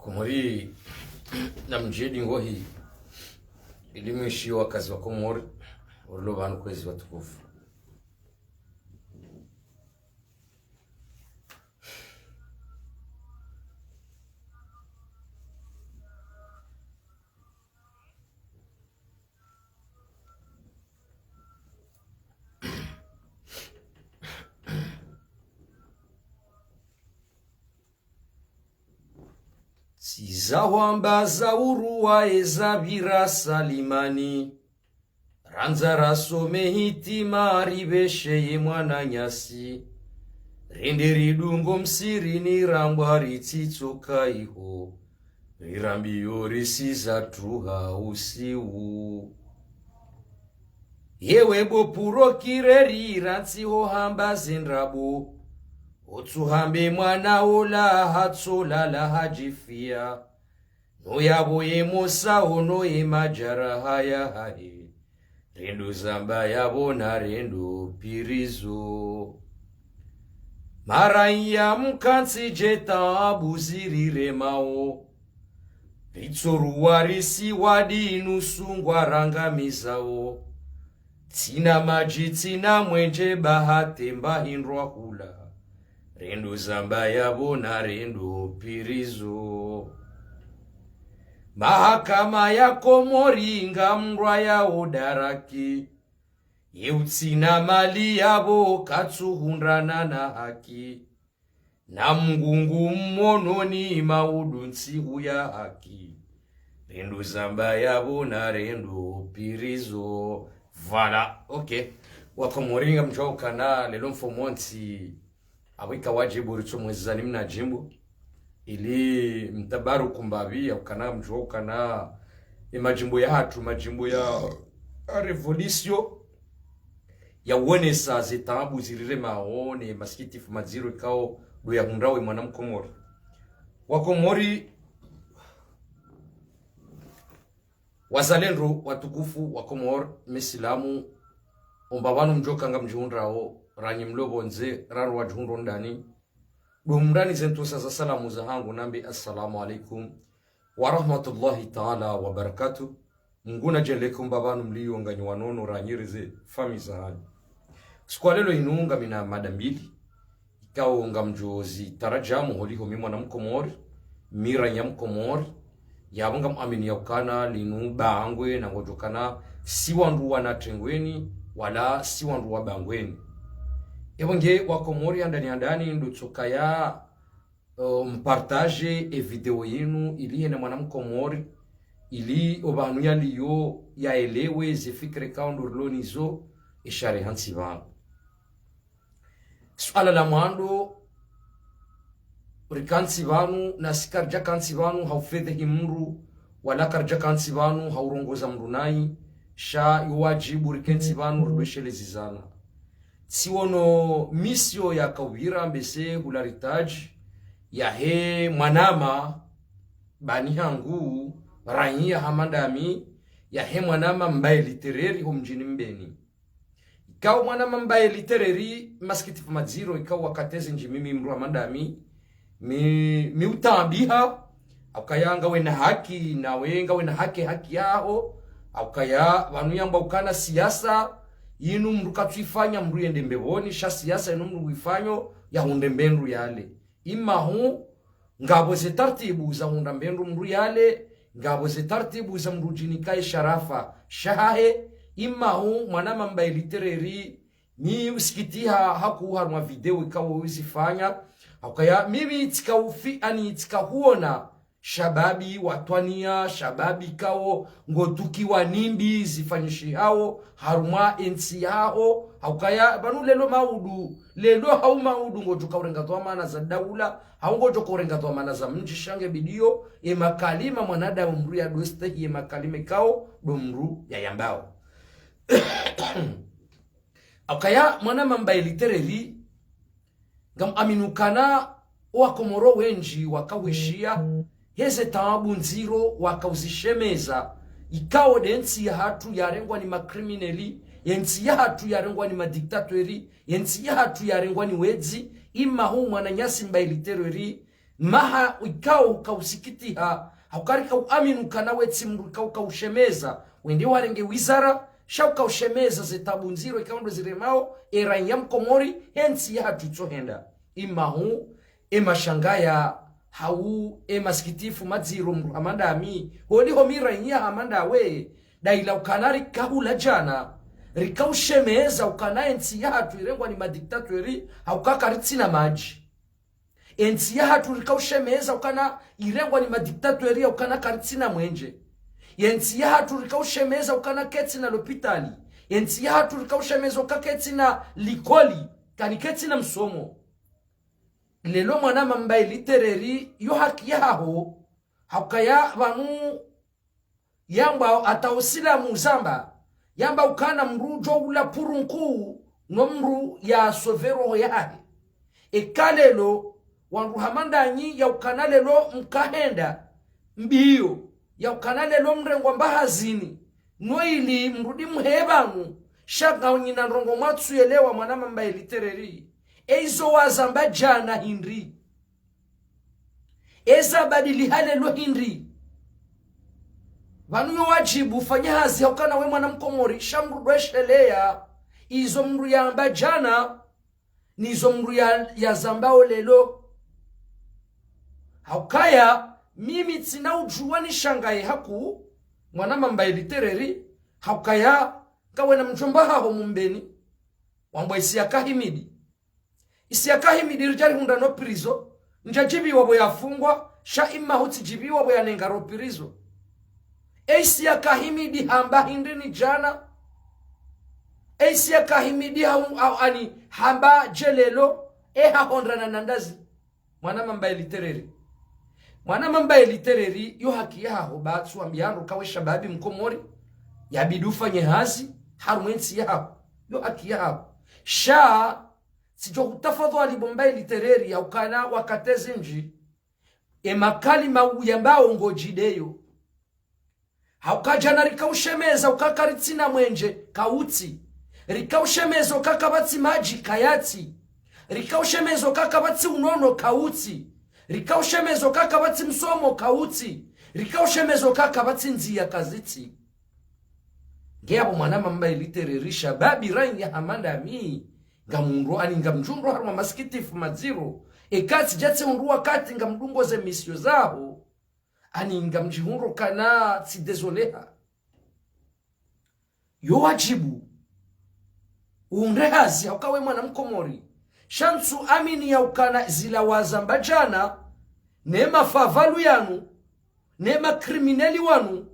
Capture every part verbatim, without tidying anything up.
Komori, namdjedi ngohi, ili mwishiyo wakazi wa Komori, orilo pvanu kwezi watukufu. Tsi za hwamba za uruwa eza pvira salimani. Randza rasome hitima ripveshe ye mwananyasi. Rende ridungo msirini rambwa ritsitsoka iho. Rirambiyo risiza truha usiu. Yewe bo puro kireri rantsiho hamba zendrabo. Otsuhambe mwana ola hatsolala hadjifia. No yapvo ye mosa ono ye madjaraha yahahe. Rendo zamba yapvo na rendo pirizo. Maraiya mkantsi dje taabu ziriremao. Ritsoruwa risiwa dinu sungwa rangamizao. Tsina madji, tsina mwenje, bahati mba hindrwa hula. Rendo zamba yapvo na rendo pirizo. Mahakama ya Komori ngamrwayao daraki. Ye utsina mali yapvo katsuhundrana na haki. Na mngungu mmononi maudu ntsihu ya haki. Rendo zamba yapvo na rendo pirizo. Voilà, ok. Wakomori ngamdjuwa ukana lelo mfomontsi. Apvo ika wadjibu ritsomwezani mna djimbo. Ili mtabaruku mbapvi ya ukana mdjuwa ukana. Ye madjimbo yahatru, madjimbo ya, ya révolution. Ya wonesa ze taabu ziriremao ne masikitifu madziro ikao ndo yahundrao ye mwana mkomori. Wakomori, wazalendo watukufu wa Komori, mesilamu, omba pvanu mdjoka ngamdjihundrao, ranyi mlo pvondze, raro wadjihundro ndani. Ndo mrani ze ntsusa za salamu zahangu nambe assalamu alaikum wa rahmatullahi taala wa barakatuh. Mngu nadjenleke omba pvanu mliyo nganyi wanono ranyi reze fami zahanyu. Siku wa lelo inu ngamina mada mbili. Ikao ngamdjo zitarajamu holiho mi mwana mkomori, mi raiya mkomori, yapvo ngamwamini ya ukana linu bangwe na ngodjokana si wandru wana tengweni, wala si wandru wa bangweni. Yapvo nge wakomori handani handani ndo tsokaya, eh, mpartage e video yinu ili hena mwana mkomori, ili opvanu yaliyo yaelewe ze fikira ikao ndo rilo nizo, e shari hantsi pvanu. Suala la mwando, rikantsi pvanu, na si karidjakantsi pvanu, haufedhehi mndru, wala karidjakantsi pvanu, haurongoza mndru nayi, sha yo wadjibu rikentsi pvanu, ribeshelezizana. Tsiwono misio ya kawira mbese hula ritaji, yahe mwanama, bani hangu, raiya hama ndami, yahe mwanama mbaye litereri ho mdjini Mbeni. Ikao mwanama mbaye litereri, masikitifu madziro, ikao wakati zindji mimi mndru hama ndami, mi, mi utabiha, haukaya ngawena haki, nawe ngawena haki, haki yaho, haukaya pvanu yamba ukana siasa, inu mndru katsuifanya mndru yende mbepvoni, sha siasa inu mndru uifanyo, yahundre mbe ndru yale. Imahu, ngapvo ze tartibu za hundra mbe ndru mndru yale, ngapvo ze tartibu za mndru djinikaye sharafa shahahe, imahu mwanama mbaye litereri, ni usikitiha haku harumwa video ikao uzifanya, haukaya mimi tsika ufi ani tsika huona, shababi watwaniya, shababi ikao ngotukiwa nimbi zifanyishihao, harumwa entsi yaho, haukaya pvanu lelo maudu, lelo hau maudu ngodjoka urenga dhwamana za daula, hau ngodjoka urenga dhwamana za mdji sha nge bidiyo, ye makalima mwanadamu mndru ya dostehi ye makalima ikao, ndo mndru ya yambao. Haukaya mwanama mbaye litereri, ngamwamini ukana owakomori wendji wakawishia, heze taabu ndziro wakauzishemeza, ikao nde ntsi yahatru yarengwa ni makrimineli, ye ntsi yahatru yarengwa ni madiktateri, ye ntsi yahatru yarengwa ni wedzi, imahu mwananyasi mbaye litereri, Maha ikao ukausikitiha, hauka rikauamini ukana we tsi mndru ikao ukaushemeza wende warenge wizara, sha ukaushemeza ze tabu ndziro ikao ndo ziremao eraiya mkomori, he ntsi yahatru itsohenda. Imahu, emashangaya, hau emasikitifu madziro mndru hama ndami, holiho mi raiya hama ndawe, daila ukana rikahula djana, rikaushemeza ukana entsi yahatru irengwa ni madiktatweri, hauka karitsina madji. Entsi yahatru rikaushemeza ukana irengwa ni madiktatweri, ya ukana karitsina mwenje. Entsi yahatru rikaushemeza ukana ketsina lopitali. Entsi yahatru rikaushemeza uka ketsina likoli, kani ketsina msomo. Leo mwana Mambaye Litereri, yo haki yahaho, haukaya pvanu yamba hata usilamu uzamba, yamba ukana mndru udjo ula puru nkuu, no mndru yasove roho yahahe. Eka leo, wandru hama ndanyi ya ukana leo mkahenda mbiyo, ya ukana leo mrengwa mbahazini, no ili mrudi mhee pvanu, sha nganyina ndrongoo mwatsu yelewa mwana Mambaye Litereri. Eizo wazamba djana hindri? Eza badiliha leo hindri? Pvanu yo wadjibu ufanye hazi haukana we mwana mkomori, sha mndru dwesheleya izo mndru yamba djana, nizo mndru ya, yazambao leo. Haukaya, mimi tsina udjuwa nishangaye haku, mwana Mambaye Litereri, haukaya, kawena mdjomba haho Mumbeni, wambwa Isiaka Himidi. Isiaka Himidi ridja rihundra no prison, ndjadjibiwa pvo yafungwa, sha imahu tsidjibiwa pvo yanengarwa prison. E Isiaka Himidi hamba hindri ni djana? E Isiaka Himidi ha, ha, ani hamba dje leo, e hahondrana na ndazi? Mwana Mambaye Litereri. Mwana Mambaye Litereri, yo haki yahaho, ba tsu wambiya ndro kawe shababi mkomori, yabidi ufanye hazi harumwa entsi yahaho. Yo haki yahaho. Sha, tsidjo hutafadhwali bo Mambaye Litereri, ya ukana wakati zindji, emakalima uyambao ngodjideyo. Hauka djana rikaushemeza uka karitsina mwenje, kautsi. Rikaushemeza uka kapvatsi madji, kayatsi. Rikaushemeza uka kapvatsi unono, kautsi. Rikaushemeza uka kapvatsi msomo, kautsi. Rikaushemeza uka kapvatsi ndziya, kazitsi. Nge apvo mwana Mambaye Litereri, shababi raiya hama ndami, ngamhundro, ani ngamdjihundro harumwa masikitifu madziro. Eka tsidja tsihundru wakati ngamdungo ze misio zaho, ani ngamdjihundro kana tsi désolé ha. Yo wadjibu, uhundre hazi hauka we mwana mkomori. Sha ntsu amini ya ukana zila wazamba djana, ne mafavalu yanu, ne makrimineli wanu,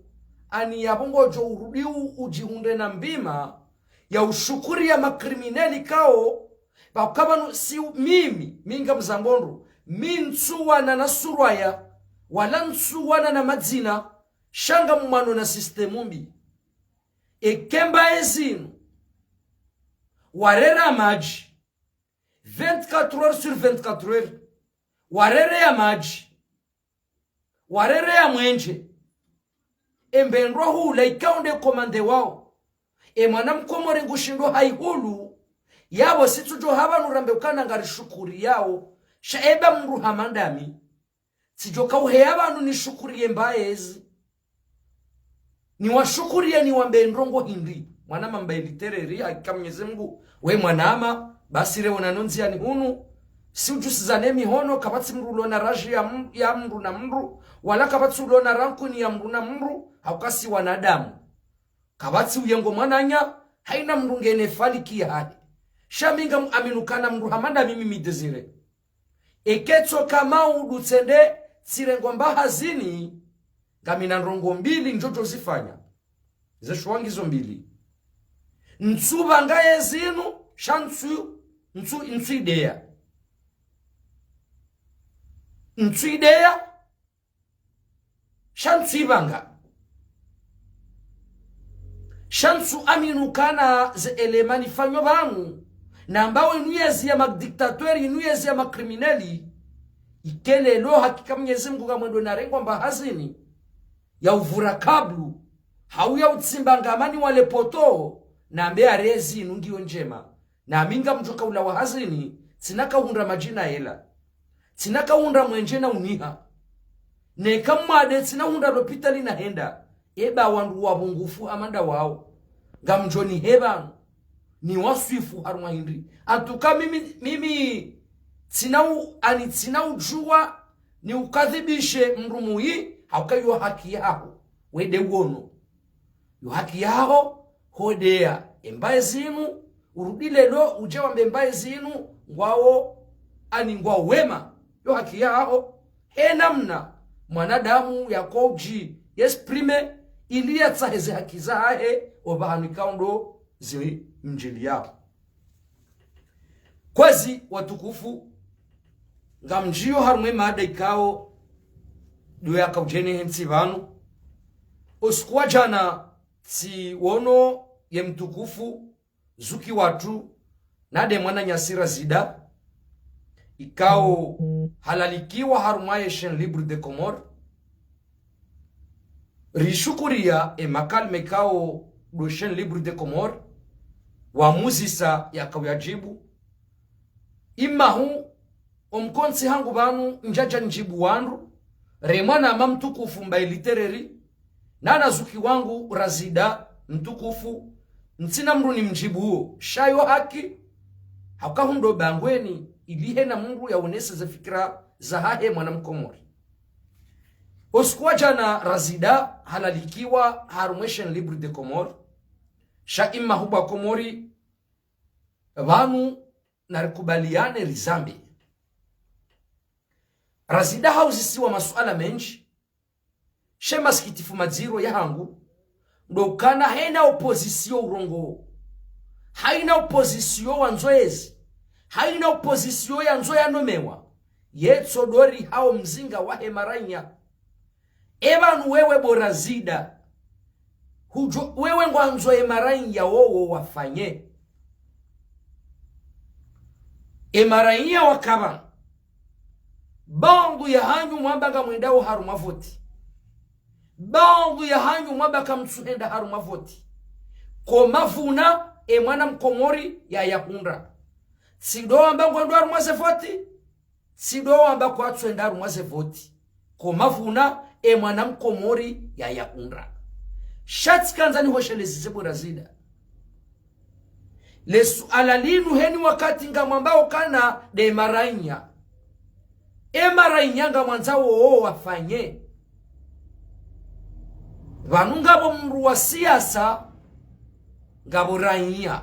ani yapvo ngodjo urudi u, udjihundre na mbima ya ushukuriya makrimineli kao, pvauka pvanu si u, mimi, mi ngamzambo ndro, mi ntsu wana na surwaya, wala ntsu wana na madzina, sha ngamwano na système mbi. Eka mbaye zinu, warera madji, vingt-quatre heures sur vingt-quatre heures, warereya madji, warereya mwenje, embe ndro hula ikao nde komande wao. E mwana mkomori ngushindo haihulu, yapvo si tsudjo hapvanu rambe ukana ngarishukuriyao, sha eba mndru hama ndami. Tsidjo kauheya pvanu nishukuriye mbaye zi. Niwashukuriye niwambe ndrongoo hindri. Mwana Mambaye Litereri, hakika Mwenyezi Mungu, we mwanama, basi reo nano ndziyani hunu, si udjusizane mihono, kapvatsi mndru ulona raji ya m-, ya mndru na mndru, wala kapvatsi ulona rankuni ya mndru na mndru, hauka si wanadamu. Kapvatsi uyengo mwananya, haina mndru ngena faliki yahahe. Sha mi ngamwamini ukana mndru hama ndami mimi Désiré, eka tsoka maudu tsende tsirengwa mbahazini, ngamina ndrongoo mbili ndjodjo zifanya. Ze shuwa ngizo mbili. Ntsu pvanga ye zinu, sha ntsu, ntsu, ntsu ideya. Ntsu ideya, sha ntsu ipvanga. Sha ntsu amini ukana ze éléments nifanyo pvanu, nambao inu yezi ya madictateurs, inu yezi ya makrimineli, eka leo hakika Mwenyezi Mungu ngamwendo narengwa mbahazini, ya uvura kablu, hau ya utsimba ngamani wale poto, nambe arezi inu ngiyo ndjema. Nami ngamdjo kaulawa hazini, tsina kahundra madjina yela. Tsina kahundra mwenje na uniha. Neka mwade tsina hundra lopitali na henda. Eba wandru wapvungufu hama nda wao. Ngamdjo nihe pvanu. Niwaswifu harumwa hindri. Antuka mimi, mimi tsina u, ani tsina udjuwa ni ukadhibishe mdru muyi, hauka yo haki yaho. Wende wono. Yo haki yaho, hodeya embaye zinu, urudi leo, udje wambe embaye zinu, ngwawo, ani ngwawo wema. Yo haki yaho, he namna mwanadamu yakodji exprimer, ili yatsahe ze haki zahahe, opvahanu ikao ndo zimdjiliyaho. Kwezi watukufu, ngamdjiyo harumwa emada ikao ndo yakaudjeni hentsi pvanu. Usiku wa djana, tsiwono ye mtukufu Zuki watru, nde mwananyasi Razida, ikao halalikiwa harumwa ye Chaîne Libre des Comores. Rishukuriya e makalima ikao ndo Chaîne Libre des Comores wamuzisa yakao yadjibu. Imahu omkontsi hangu pvanu ndjadja ndjibu wandru, re mwanama mtukufu Mbaye Litereri, na na Zuki wangu Razida mtukufu, ntsina mdru nimdjibuo, sha yo haki, hauka hundro bangweni, ili hena mdru yaonese ze fikira zahahe mwana Mkomori. Usiku wa djana Razida halalikiwa harumwa ye Chaîne Libre des Comores, sha imahu bo Wakomori, pvanu narikubaliane rizambe. Razida hauzisiwa masuala mendji, she masikitifu madziro yahangu, ndo ukana hena opposition urongo. Haina opposition wandzo ezi. Haina opposition yandzo yanomewa. Yetso ndo rihao mzinga wahe maranya. Epvanu wewe bo Razida. Hudjo, wewe ngwandzo emaranya wowo wafanye. Emaranya wakapva. Baadhwi yahanyu mwamba ngamwendao harumwa voti. Baadhwi yahanyu mwamba kamtsuhenda harumwa voti. Ko mavuna emwana Mkomori yayahundra. Tsi ndo wamba ngwendo harumwa ze voti. Tsi ndo wamba kwatsuhenda harumwa ze voti. Ko mavuna emwana Mkomori yayahundra. Sha tsikandza nihosheleze ze bo Razida. Le suala linu heni wakati ngamwambao ukana nde maranya. Emaranya ngamwandzao wowo wafanye. Pvanu ngapvo mdru wa siasa, ngapvo ranya.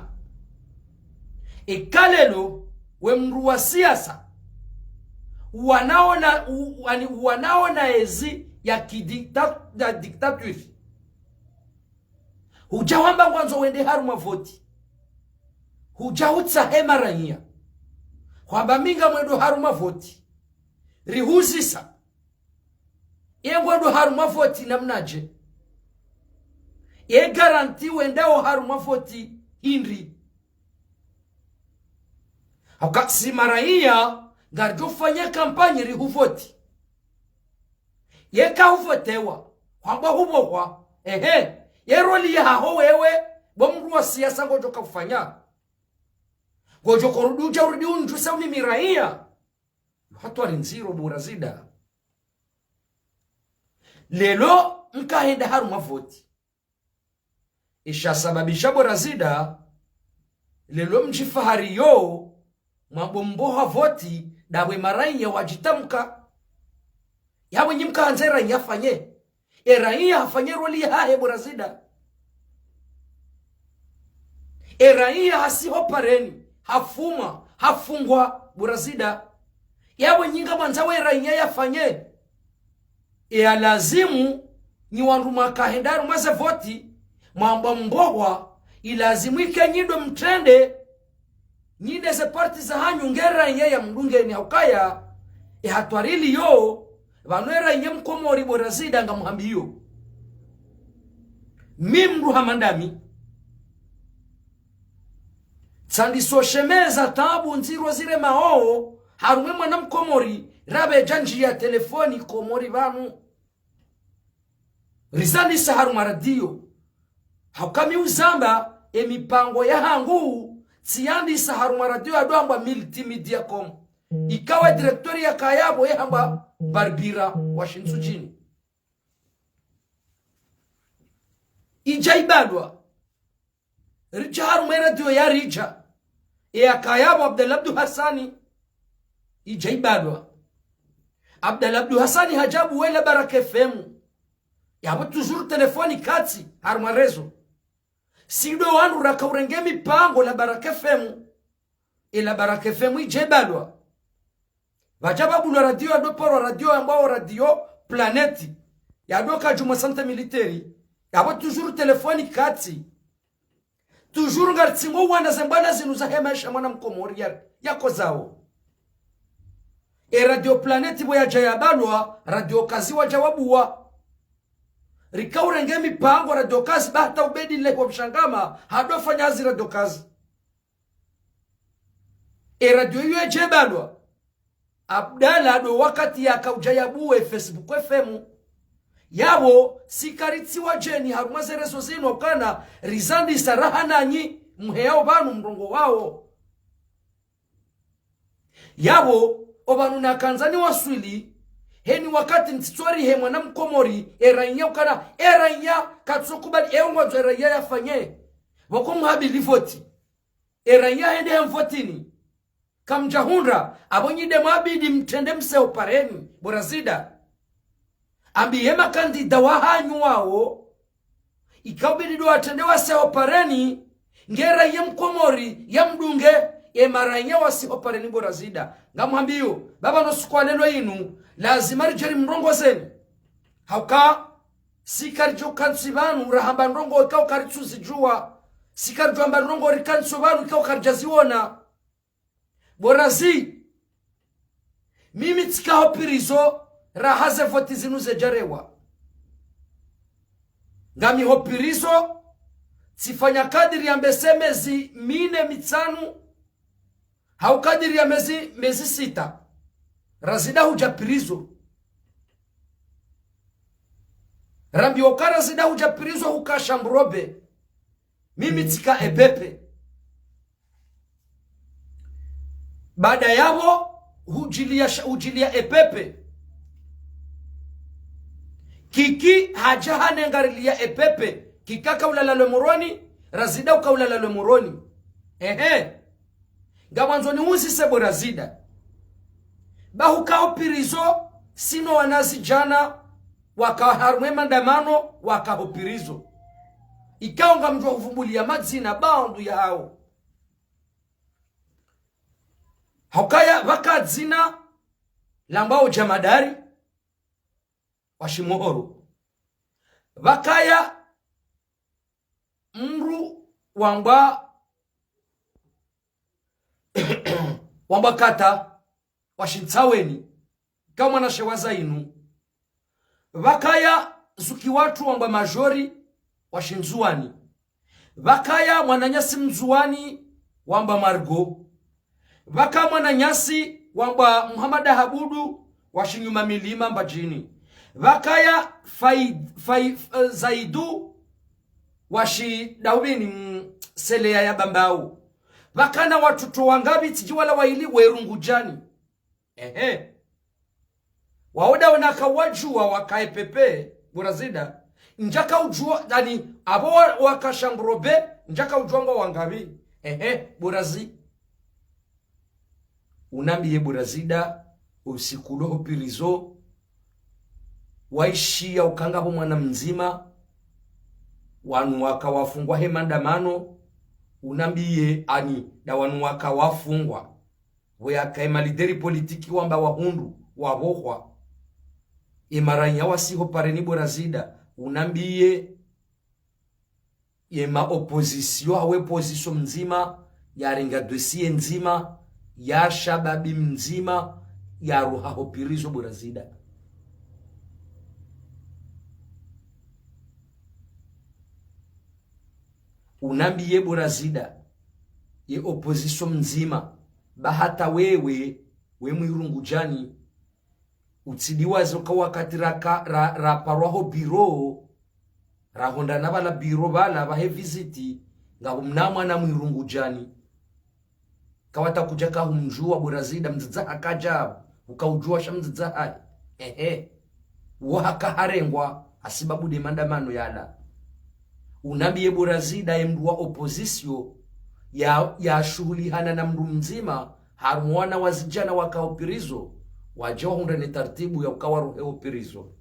Eka leo, we mdru wa siasa, wanaona, u, ani, wanaona ezi ya kidikta-, ya dictature. Hudja wamba ngwandzo wende harumwa voti. Hudja hutsaha emaranya. Hwamba mi ngamwendo harumwa voti. Rihuzisa. Ye ngwendo harumwa voti namnadje? Ye garantie wendao harumwa voti hindri? Hauka si maranya ngaridjo fanya kampanyi rihuvoti. Yeka huvotewa, hwamba hubohwa. Ehe, ye rôle yahaho wewe, bo mdru wa siasa ngodjo kaufanya. Ngodjo korudi udja urudi undjuse mimi ranya. Hatwari ndziro bo Razida. Leo mkahenda harumwa voti. Isha sababisha bo Razida, leo mdjifahari yo, mwambo mboha voti, ndapvo emaranya wadjitamka. Yapvo nyi mkahandza eranya yafanye. Eranya hafanye rôle yahahe bo Razida. Eranya hasiho pareni, hafumwa, hafungwa bo Razida. Yapvo nyi ngamwandzao eranya yafanye. Eya lazimu, nyi wandru mwakahenda harumwa ze voti, mwamba mbohwa, ilazimu ike nyi ndo mtrende, nyi nde ze parti zahanyu nge ranya ya mdungeni haukaya, ehatwari liyo, pvanu eranya Mkomori bo Razida ngamhambiyo. Mi mdru hama ndami. Tsandiso shemeza tabu ndziro ziremao, harumwa emwana Mkomori, rapvedja ndjiya telefoni Komori pvanu. Rizandisa harumwa radio. Hauka mi uzamba, emipango yahangu, tsiyandisa harumwa radio ya ndo hambwa multimédia com. Ikao directeur yakaya pvo yehambwa Barbira wa Shintsudjini. Idja ibalwa. Ridja harumwa e radio ya Ridja. Eyakaya pvo Abdallah Abdou Hassani. Idja ibalwa. Abdallah Abdou Hassani hadja pvo wela Baraka F M. Yapvo toujours telefoni katsi harumwa réseau. Si ndo wandru raka urenge mipango la Baraka F M. Ela Baraka F M idja ibalwa. Pvadja pvabulwa radio yado parwa radio yambwao Radio Planète. Yado ka djumwa centre militaire. Yapvo toujours telefoni katsi. Toujours ngaritsingo wana ze mbwana zinu zahe maesha mwana mkomori ya, yakozao. E Radio Planète pvo yadja yabalwa, Radio Kazi wadja wabuwa. Rika urenge mipango Radio Kazi ba hata Ubedi Lahi wa Mshangama, hado fanya hazi Radio Kazi. E radio iyo yadja ibalwa. Abdallah ndo wakati yaka udja yabuwe Facebook F M. Yapvo, si karitsi wadjeni harumwa ze réseau zinu ukana, rizandisa raha nanyi, mheyao pvanu mrongowao. Yapvo, opvanu nakandza niwaswili, heni wakati ntsitswari he mwana mkomori, e raiya ukana, e raiya, katsokubali, e ungwadzo e raiya yafanye. Pvoko muhabili voti. E raiya hende he mvotini. Kamdjahundra, apvo nyi nde mwabidi mtrende mseho pareni, bo Razida. Ambiye makandida wahanyu wao. Ikao ubidi ndo watrende waseho pareni, nge raiya mkomori, yamdunge, e maraiya waseho pareni bo Razida. Ngamhambiyo, pvapvano siku wa leo inu, lazima ridje rimrongozeni. Hauka, si karidjo kantsi pvanu, rahamba ndrongoo ikao karitsuzidjuwa. Si karidjo hamba ndrongoo rikantsi pvanu, ikao karidjaziona. Bo Razi, mimi tsika ho prison, raha ze voti zinu zedjarewa. Ngami ho prison, tsifanya kadiri ya mbese mezi mine mitsanu, hau kadiri ya mezi, mezi sita. Razida hudja prison. Rambiwa uka Razida hudja prison huka chambre à eau. Mimi tsika E P P. Baada yapvo, hudjilia sha-, hudjilia E P P. Kiki hadja hanengariliya E P P. Kiki aka ulala lwe Moroni, Razida uka ulala lwe Moroni. Ehe. Ngamwandzo nihuzise bo Razida. Ba huka ho prison, sino wanazidjana, waka harumwa e mandamano, waka ho prison. Ikao ngamdjo huvumbuliya madzina, baadhwi yahao. Hukaya pvaka dzina lambwao Jamadari wa Shimohoro. Pvakaya mdru wambwa, wambwa Kata wa Shintsaweni, ka mwanashe wa Zainu. Pvakaya zuki watru wambwa Majori wa Shindzuwani. Pvakaya mwananyasi Mndzuwani wambwa Margo. Pvaka mwananyasi wambwa Muhamada Habudu wa Shinyuma Milima Mbadjini. Pvakaya Faid-, Fai-, eh, Zaidu wa Shidaubini, mm, Seleya ya Bambao. Pvakana watrutro wangapvi tsidji wala waili we Rungudjani. Ehe. Wao ndo wana kawadjuwa waka E P P, bo Razida. Ndjaka udjuwa, yaani, apvo wa-, waka chambre à eau, ndjaka udjuwa ngwao wangapvi. Ehe, bo Razi. Unambiye bo Razida, usiku ulo ho prison, waishiya uka ngapvo mwana mdzima, wanu waka wafungwa he mandamano, unambiye yaani, nda wanu waka wafungwa. Pvo yaka e ma leader politique wamba wahundru, wapvohwa. E maraiya wasi ho pareni bo Razida, unambiye ye ma opposition, hau e opposition mdzima, yarenga dossier ndzima, ya shababi mdzima, yaruha ho prison bo Razida. Unambiye bo Razida, ye opposition mdzima, ba hata wewe, we Mwirungudjani, utsidiwaze uka wakati raka-, ra-, raparwa ho bureau, rahondrana pvala bureau pvala pvahe visite, ngapvo mna mwana Mwirungudjani. Kawata kudja kahumdjuwa bo Razida, mdzadze hahe kadja, ukaudjuwa sha mdzadze hahe. Ehe. Wo haka harengwa, hasibabu nde maandamano yala. Unambiye bo Razida, ye mndru wa opposition, ya, yashuhulihana na mndru mdzima, harumwa wana wazidjana wakao prison, wadje wahundre ne tartibu ya uka warohe ho prison.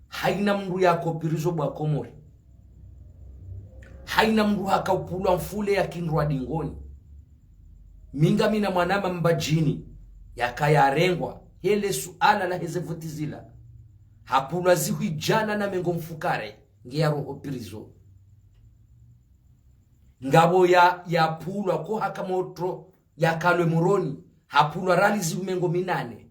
Haina mndru yako prison bo wa Komori. Haina mndru hakaupvulwa mfule ya kindrwa dingoni. Mi ngamina mwanama Mbadjini, yakaya harengwa, he le suala laheze voti zila. Hapvulwa zihwi djana na mengo mfukare, nge yaroho prison. Ngapvo ya, yapvulwa ko haka motro, yakalwe Moroni, hapvulwa riali zihwi mengo minane.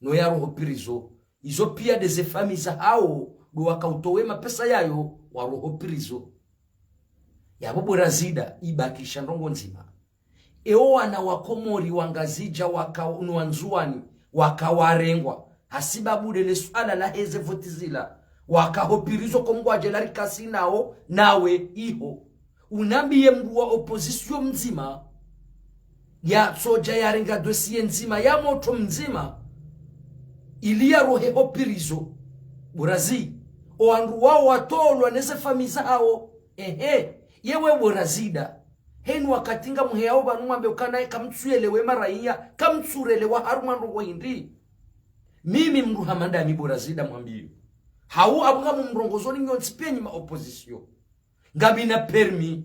No yaroho prison. Izo pia ndeze famille zahawo, ndo wakautowe mapesa yayo, waroho prison. Yapvo bo Razida, ibakisha ndrongo ndzima. Ewo wana wa Komori wa Ngazidja waka, no wa Ndzuwani, waka warengwa. Hasibabu nde le suala laheze voti zila. Waka ho prison ko mngwadje la rikasi nawo, nawe iho. Unambiye mndru wa opposition mdzima, yatsodja yarenga dossier ndzima, ya motro mdzima, ili yarohe ho prison. Bo Razi, owandru wawo watolwa neze famille zahawo. Ehe, yewe bo Razida. Heni wakati ngamheyao pvanu mwambe ukana ye kamtsuyelewe maraiya, kamtsurelewa harumwa ndrongo hindri. Mimi mndru hama ndami bo Razida mwambiyo. Hau apvo ngamumrongozoni nyontsi pia nyi ma opposition. Ngamina permis,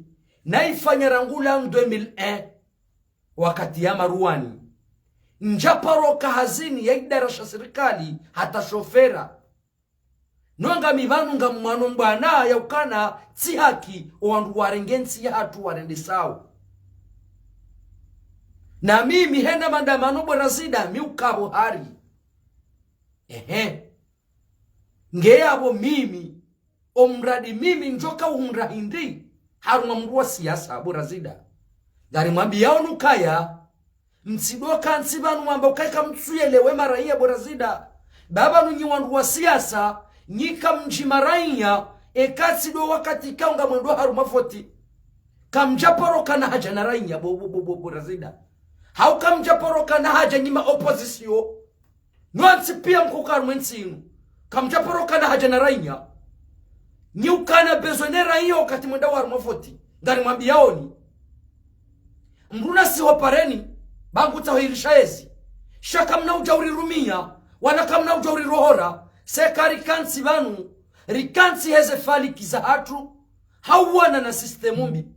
naifanya rangu l'an deux mille un, wakati ya Maruwani. Ndjaparo ka hazini ya idara sha sirikali hata shofera. No ngami pvanu ngamwano mbwana ya ukana tsi haki owandru warenge ntsi yahatru warende sawa. Na mimi hena maandamano bo Razida mi ukapvo hari. Ehe. Nge yapvo mimi, omradi mimi ndjoka uhundra hindri, harumwa mndru wa siasa bo Razida. Ngarimwambiyao nyi ukaya, mtsidoka ntsi pvanu mwamba ukaya kamtsuyelewe maraiya bo Razida. Ba pvanu nyi wandru wa siasa, nyi kamdji maraiya, eka tsi ndo wakati ikao ngamwendo harumwa voti. Kamdjaparo kana haja na raiya bo, bo, bo, bo, bo Razida. Hau kamdjaparo kana haja nyi ma opposition. Nyontsi pia mko harumwa entsi inu. Kamdjaparo kana haja na raiya. Nyi ukana besoin ne raiya wakati mwendao harumwa voti. Ngarimwambiyao nyi. Mndru nasi ho pareni, ba ngutsaho irisha yezi. Sha kamna udja urirumiya, wala kamna udja urirohora, se karikantsi pvanu, rikantsi heze faliki zahatru, hauwana na système mbi.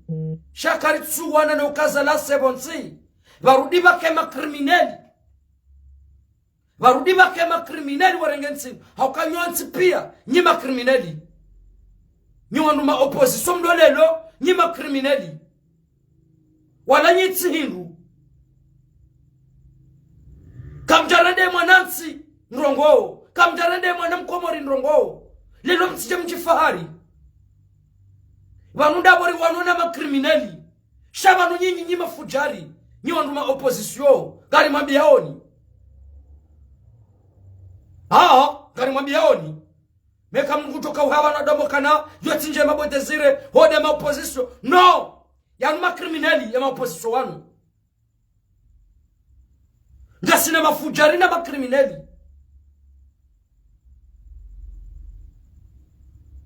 Sha karitsuwana no ukaza la se pvo ntsi, pvarudi pvake ma criminel. Pvarudi pvake ma criminel warenge ntsi, hauka nyontsi pia, nyi ma criminel. Nyi wandru ma opposition mlolelo, nyi ma criminel. Wala nyi tsi hindru. Kamdjarende mwanantsi ndrongo, kamdjarende mwana mkomori ndrongo. Lelo mtsidje mdjifahari. Pvanu ndapvo riwanwa na ma criminel. Sha pvanu nyinyi nyi mafudjari, nyi wandru ma opposition, ngarimwambiyao nyi. Aa, ngarimwambiyao nyi. Meka mndru kutsoka uhawa na domo kana, yo tsi ndjema bo Désiré, ho nde ma opposition. Non! Yanu ma criminel, ya ma opposition wanu. Ngasina mafudjari na ma criminel.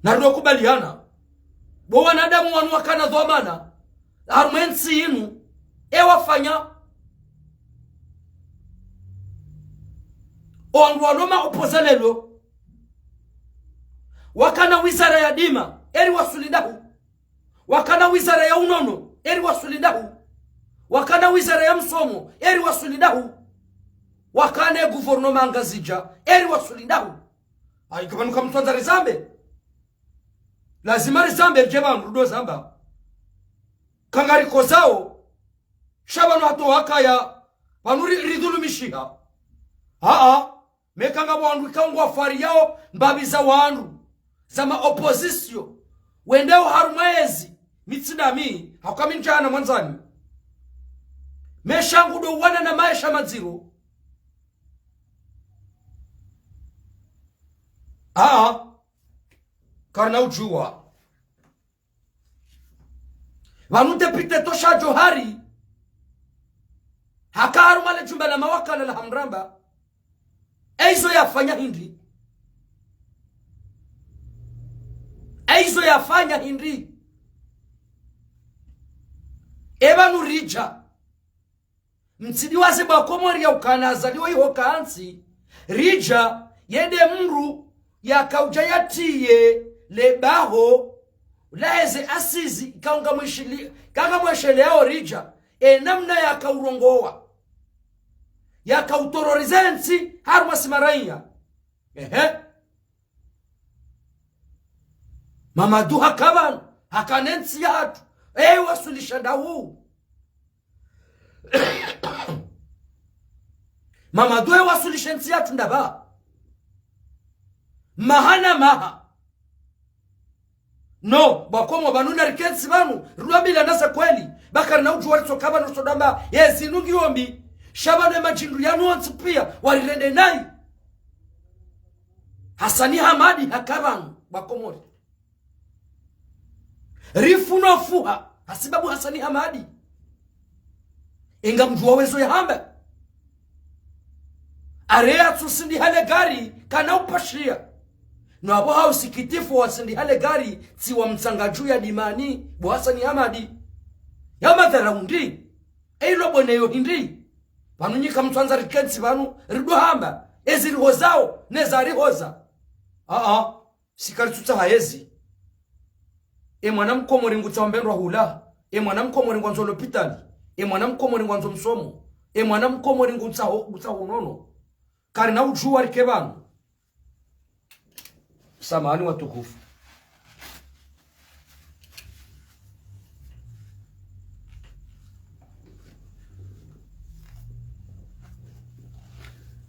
Narino kubaliana. Bo wanadamu wanu wakana dhwamana. Harumwa entsi inu. Ewafanya. Owandru walo ma opposants lelo. Wakana wizara ya dima. Eri wasuli ndahu. Wakana wizara ya unono, eri wasuli ndahu. Wakana wizara ya msomo, eri wasuli ndahu. Wakana e gouvernement Ngazidja, eri wasuli ndahu. Ayi, ka pvanu kamtsandza rizambe. Lazima rizambe, ridje pvanu rudo zamba. Kangarikozao, sha pvanu hata wakaya, pvanu ri-, ridhulumishiha. Aa, meka ngapvo wandru ikao ngwafariyao mbapvi za wandru, za ma opposition, wendao harumwa ezi, mi tsi ndami, hauka mi ndjana mwandzani. Maesha yangu ndo uwana na maesha madziro. Aa, karina udjuwa. Pvanu député Tosha Djohari, Haka harumwa le jumba la mawakala la Hamramba. Ezo yafanya hindri? Ezo yafanya hindri? Epvanu ridja. Mtsidiwaze bo Wakomori ya ukana azaliwa iho kantsi. Ridja, yende mdru yakaudja yatiye le baho laheze asizi, kaunga mwishili, kanga mweshele yao ridja, e namna yakaurongowa, yakautororize ntsi harumwa si maraiya. Ehe. Mamadu haka pvanu, haka ne ntsi yahatru. Eyi wasulisha ndahu. Mamadu, eyi wasulisha ntsi yahatru ndapvi? Maha na maha. No, bo Wakomori pvanu narikentsi pvanu, rulwambilana ze kweli. Ba karina udjuwa ritsoka pvanu sodamba, ye zinu ngiyo mbi. Sha pvanu e madjindru yanu wontsi piya, warirende nayi. Hasani Hamadi haka pvanu, bo Wakomori. Rifu no fuha, hasibabu Hasani Hamadi. Enga mdjuwa wezo yahamba. Are yatsusindiha le gari, kana upashiya. No apvo ha usikitifu wasindiha le gari, tsi wa mtsanga dju ya dimani, bo Hasani Hamadi. Ya madhara undri, eyi lo bone yo hindri. Pvanu nyi kamtswandza rikentsi pvanu, rido hamba, ezi rihozao, neza rihoza. Aa, si karitsutsaha ezi. E mwana Mkomori ngutsaho mbendrwa hula. E mwana Mkomori ngwandzo lopitali. E mwana Mkomori ngwandzo msomo. E mwana Mkomori ngutsaho, ngutsaho unono. Karina udjuwa rike pvanu. Samahani watukufu.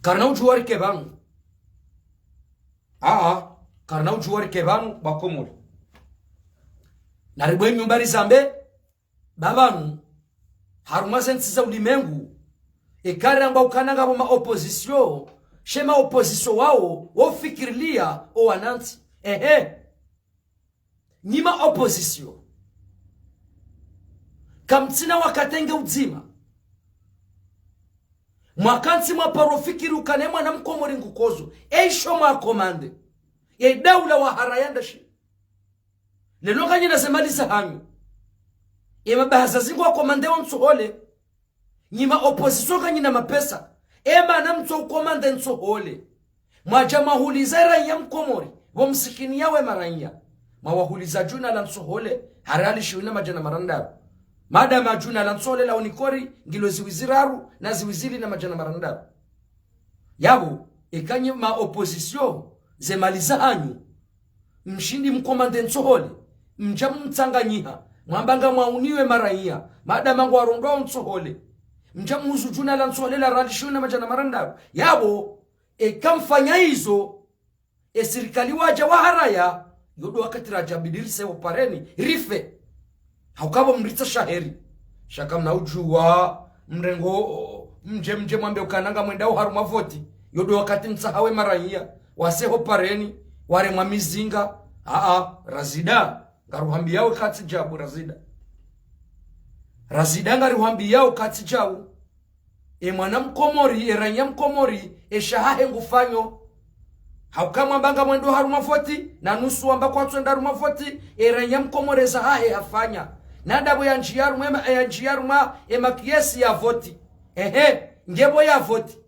Karina udjuwa rike pvanu. Aa, karina udjuwa rike pvanu, bo Wakomori. Naribwe nyumba rizambe, ba pvanu, harumwa ze ntsi za ulimengu, eka ramba ukana ngapvo ma opposition, she ma opposition wao, wofikirilia o wanantsi. Ehe. Nyi ma opposition. Kamtsina wakati nge udzima. Mwakantsi mwaparo fikiri ukana e mwana Mkomori ngukozo. Eyi sho mwa komande. Ye daula waharaya ndashi. Lelo nganyina ze mali zahanyu. E mabahaza zingu wa komande wo ntsohole. Nyi ma opposition nganyina mapesa. E mana mtso ukomande ntsohole. Mwadja mwahuliza e raiya Mkomori, pvo msikini yawe maraiya. Mwawahuliza djuna la ntsohole, ha riali shiwi na madjana marandaru. Madama djuna la ntsohole la onikori, ngilo ziwi ziraru, na ziwi zili na madjana marandaru. Yapvo, eka nyi ma opposition, ze mali zahanyu. Mshindi mkomande ntsohole. Mdja mtsanganyiha. Mwamba ngamwauniwe maraiya. Madama ngwarondwao ntsohole. Mdja muhuzu djuna la ntsohole la riali shiwi na madjana marandaru. Yapvo, eka mfanya izo, e sirikali wadja waharaya, yo ndo wakati radja bidi rise ho pareni, rife. Hauka pvo mritsa shaheri. Sha kamna udjuwa, mrengo, mdje, mdje mwambe ukana ngamwendao harumwa voti. Yo ndo wakati mtsahawe maraiya, wase ho pareni, waremwa mizinga. Aa, Razida, ngaruhambiyao katsi djabu, Razida. Razida, ngaruhambiyao katsi djabu. E mwana Mkomori, e raiya Mkomori, e shahahe ngufanyo. Hauka mwamba ngamwendo harumwa voti, na nusu wamba kwatsuenda harumwa voti, e raiya Mkomori e zahahe hafanya. Na ndapvo yandjiya harumwa e ma-, yandjiya harumwa e makesi ya voti. Ehe, ngepvo ya voti.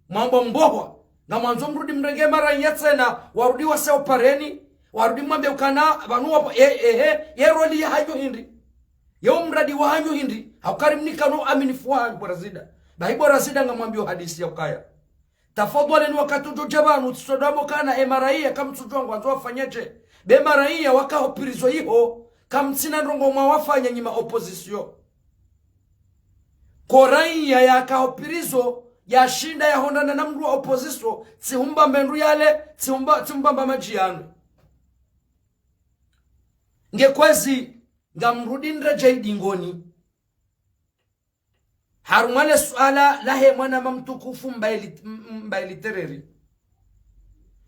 Mwambo mbohwa, ngamwandzo mrudi mrenge maraiya tsena, warudi wase ho pareni, warudi mwambe ukana, pvanu wapvo, e, ehe, ye roli yahanyu hindri. Ye umradi wahanyu hindri, hauka ri mnikano aminifu wahanyu bo Razida. Bahi bo Razida ngamwambiyo hadisi ya ukaya. Tafadhwalini wakati udjo dja pvanu, tsisodwamo kana e maraiya kamtsudjuwa ngwandzo wafanye dje. Be maraiya waka ho prison iho, kamtsina ndrongo mwawafanya nyi ma opposition. Ko raiya yaka ho prison, yashinda yahondana na mdru wa opposition, tsihumba mbendru yale, tsihumba, tsihumba mba madji yanwe. Nge kwezi, ngamrudi nredjei dingoni. Harumwa le suala lahe mwanama mtukufu Mbaye Lit-, M-, M-, Mbaye Litereri.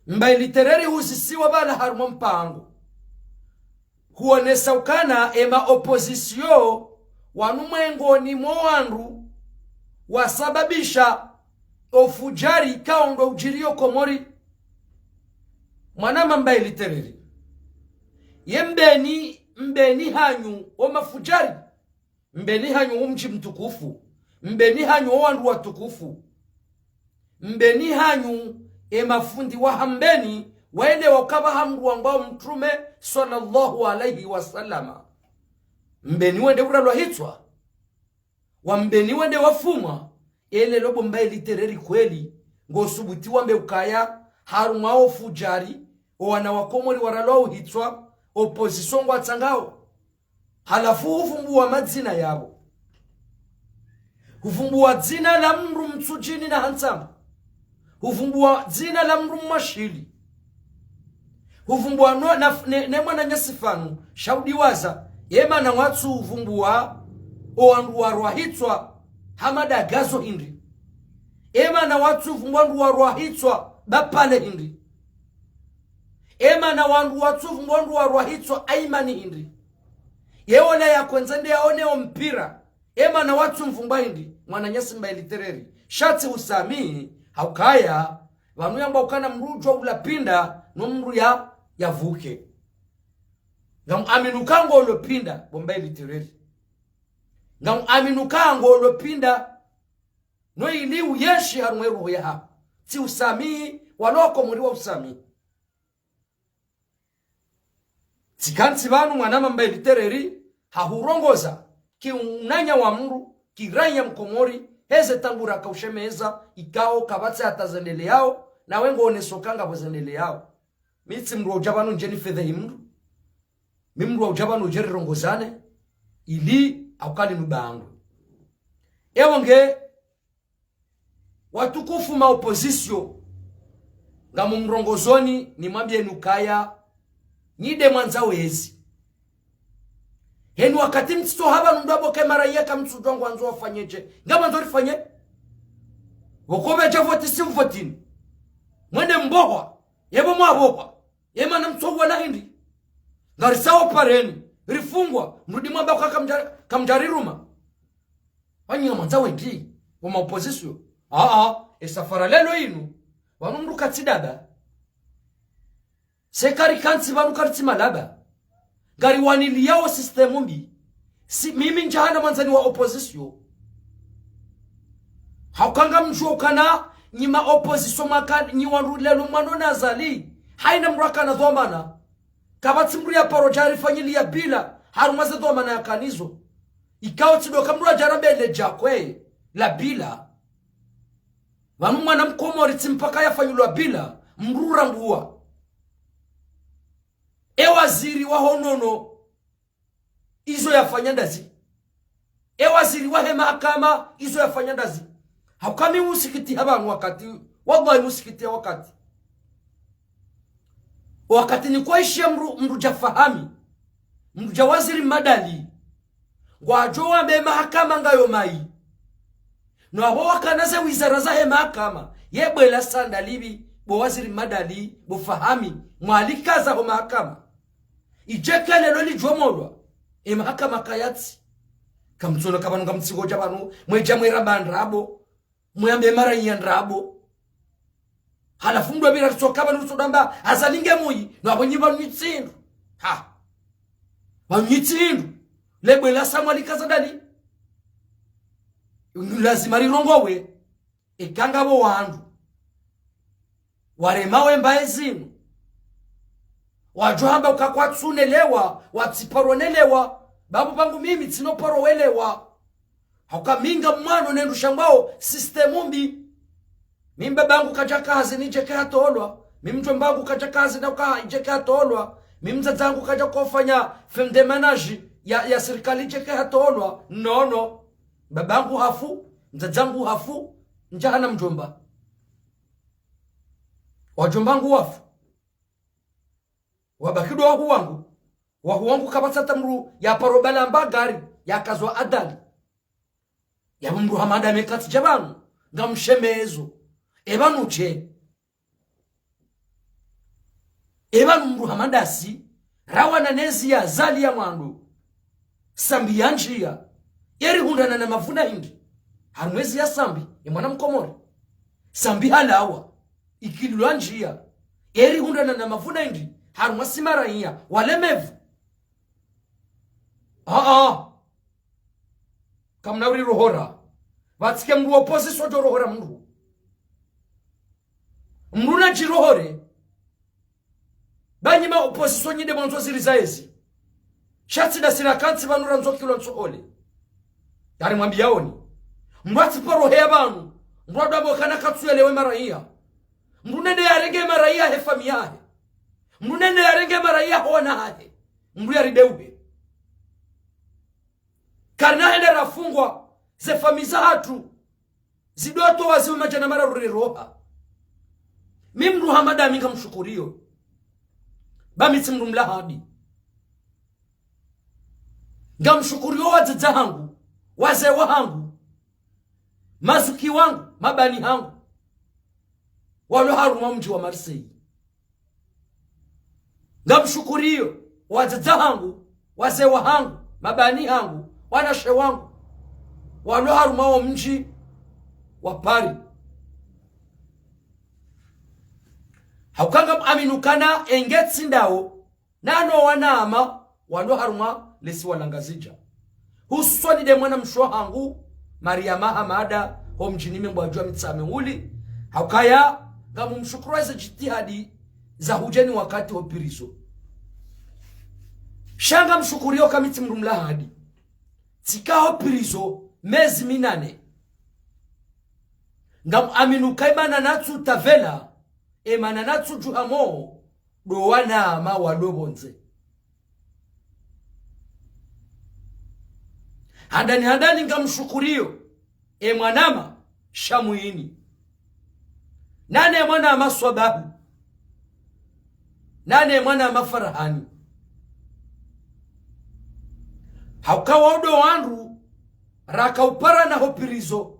Mbaye Litereri huzisiwa pvala harumwa mpango. Huonesa ukana e ma opposition wanu mwengoni mwa wandru wasababisha ofujari kaondo ujiriyo Komori. Mwanama Mbaye Litereri. Ye Mbeni, Mbeni hanyu o mafujari. Mbeni hanyu o mdji mtukufu. Mbeni hanyu o wandru watukufu. Mbeni hanyu e mafundi wa Hambeni, waelewa ukaya ha mndru wambwao Mtrume swallallahu alayhi wa sallama. Mbeni wende uralwa hitswa. Wa Mbeni wende wafumwa. Elelo bo Mbaye Litereri kweli, ngosubuti wambe ukaya harumwa ofujari, o wana wa Komori waralwa uhitswa, opposition ngwatsangao. Halafu huvumbuwa madzina yapvo. Huvumbuwa dzina la mndru Mtsudjini na Hantsamba. Huvumbuwa dzina la mndru Mwashili. Huvumbuwa no, na, ne, ne mwananyasi fanu, sha udiwaza, emana watsu huvumbuwa o wandru warwa hitswa Hamada Gazo hindri. Emana watsu huvumbuwa wandru warwa hitswa Bapale hindri. Emana wandru watsu huvumbuwa wandru warwa hitswa Aimani hindri. Ye ola ya kwendza nde yaone o mpira. Emana watsu mvumbuwa hindri, mwananyasi Mbaye Litereri. Sha tsi usamihi, ha ukaya, pvanu yamba ukana mndru udjuwa ula pinda, no mndru ya, yavuke. Ngamuamini uka ngolo pinda, bo Mbaye Litereri. Ngamuamini uka ngolo pinda, no ili uyenshi harumwa e roho yaho. Tsi usamihi, wala o Komori wa usamihi. Tsikantsi pvanu mwanama Mbaye Litereri, hahurongoza, ki unanya wa mndru, ki raiya Mkomori, heze tangura kaushemeza, ikao kapvatsi hata zendeleyao, nawe ngoneso uka ngapvo zendeleyao. Mi tsi mndru wa udja pvanu ndje nifedhehi mndru. Mi mndru wa udja pvanu ndje rirongozane, ili aukali nubangu. Ewo nge, watukufu ma opposition, ngamumrongozoni nimwambiyeni ukaya, nyi nde mwandza wezi. Heni wakati mtsitso hapvanu ndo apvo ke mara yeka mtsudjuwa ngwandzo wafanye dje. Ngamwandzo rifanye? Pvoko pvadja voti simvotini. Mwende mbohwa. Yepvo mwapvohwa. Emana mtsohuwa na hindri. Ngarisawo pareni. Rifungwa. Mrudi mwamba uka kamdja, kamdjariruma. Wanyi ngamwandza wendji, wo ma opposition. Aa, e safara lelo inu, pvanu mndru katsi daba. Se karikantsi pvanu karitsi malaba. Ngariwaniliyao système mbi. Si, mimi ndjahana mwandzani wa opposition. Ha uka ngamdjuwa ukana, nyi ma opposition mwaka, nyi wandru lelo mwanona Azali. Haina mndru akana dhwamana. Kapvatsi mndru ya paro djarifanyiliya bila, harumwa ze dhwamana yakanazo. Ikao tsi ndo ka mndru adjarambe le djakwe, la bila. Pvanu mwana Mkomori tsi mpaka yafanyilwa bila, mndru urambuwa. E waziri wa ho nono, izo yafanya ndazi. E waziri wa he mahakama, izo yafanya ndazi. Ha uka mi usikitiha pvanu wakati, wallahi usikitiha wakati. Wakati nikwaishiya mndru, mndru dja Fahami, mndru dja waziri Madali, ngwadjo wambe mahakama ngayo mayi. No apvo wakana ze wizara za he mahakama, ye bwela sanda libi, bo waziri Madali, bo Fahami, mwalikaza ho mahakama. Idje ke lelo lidjo molwa, e mahakama kayatsi. Kamtsono ka pvanu ngamtsingodja pvanu, mwedja mweramba ndrabo, mweyambe mara iya ndrabo. Halafu mndru apvira ritsoka pvanu ritsodamba, Azali nge muyi, no apvo nyi pvanu nyi tsi hindru. Ha. Pvanu nyi tsi hindru. Le bwela sa mwalikaza ndani. Lazima rirongowe. Eka ngapvo wandru warema wemba ezinu, wadjo hamba uka kwatsu nelewa, watsi paro nelewa, babu bangu mimi tsino paro welewa. Ha uka mi ngamwano nendru shambwao système mbi. Mi mbabangu kadjaka hazi nidjeke hatolwa. Mi mdjombangu kadjaka hazi na uka idjeke hatolwa. Mi mdzadzangu kadjaka ufanya femme de ménage ya, ya sirikali idjeke hatolwa. No, no. Babangu hafu, mdzadzangu hafu, ndjahana mdjomba. Wadjombangu wafu. Wabaki ndo wahu wangu. Wahu wangu kapvatsi hata mndru ya paro bala mba gari, yakazwa adali. Yapvo mndru Hamada mekatsi dja pvanu, ngamshemezo. E pvanu dje. E pvanu mndru Hamada si, rawana nezi ya Azali ya mwando. Sambi ya ndjiya, yeri hundrana na mavuna hindri. Harumwa ezi ya Sambi, ye mwana Mkomori. Sambi halawa. Ikililwa ndziya. Eri hundra na, na mavuna indri. Harumwa si maraiya. Walemevu. Aa. Kamuna uri rohora. Pvatsike mndru opposition djo rohora mndru. Mndru nadjirohore. Ba nyi ma opposition nyi nde mwandzo ziri za ezi. Sha tsi nda sira kantsi pvanu randzo kilwa ntsohole. Yaani mwambiyaoni. Mndru atsiporoheya pvanu. Mndru adwambo kana katsuyelewe maraiya. Mndru nende yarenge maraiya he famiyi yahe. Mndru nende yarenge maraiya ho wana hahe. Mndru yarideuhe. Karina hende rafungwa ze famiyi zahatru. Zidoto waziwe madjana mararu riroha. Mi mndru hama nda mi ngamshukuriyo. Ba mi tsi mndru mlahadi. Ngamshukuriyo wadzadze hangu, wazee wahangu, mazuki wangu, mabani hangu. Walo harumwa mdji wa Marseille. Ngamshukuriyo wadzadze hangu, wazee wahangu, mabani hangu, wanashe wangu, walo harumwa wo mdji wa Paris. Hauka ngamwamini ukana enge tsi ndawo, nano wanama, walo harumwa lesiwa la Ngazidja. Hususwani nde mwanamshe wahangu, Mariama Hamada, ho mdjini Membwadjwa Mitsamihuli. Haukaya, ngamumshukuru eze djitihadi za hudjeni wakati ho prison. Sha ngamshukuriyo ka mi tsi mndru mlahadi. Tsika ho prison mezi minane. Ngamwamini uka emana natsu tavela, emana natsu djuhamo, ndo wanama walo pvondze. Handani handani ngamshukuriyo, e mwanama Shamwini. Nane mwanama Swabahu. Nane mwanama Farahani. Hauka wo ndo wandru, raka uparana ho prison.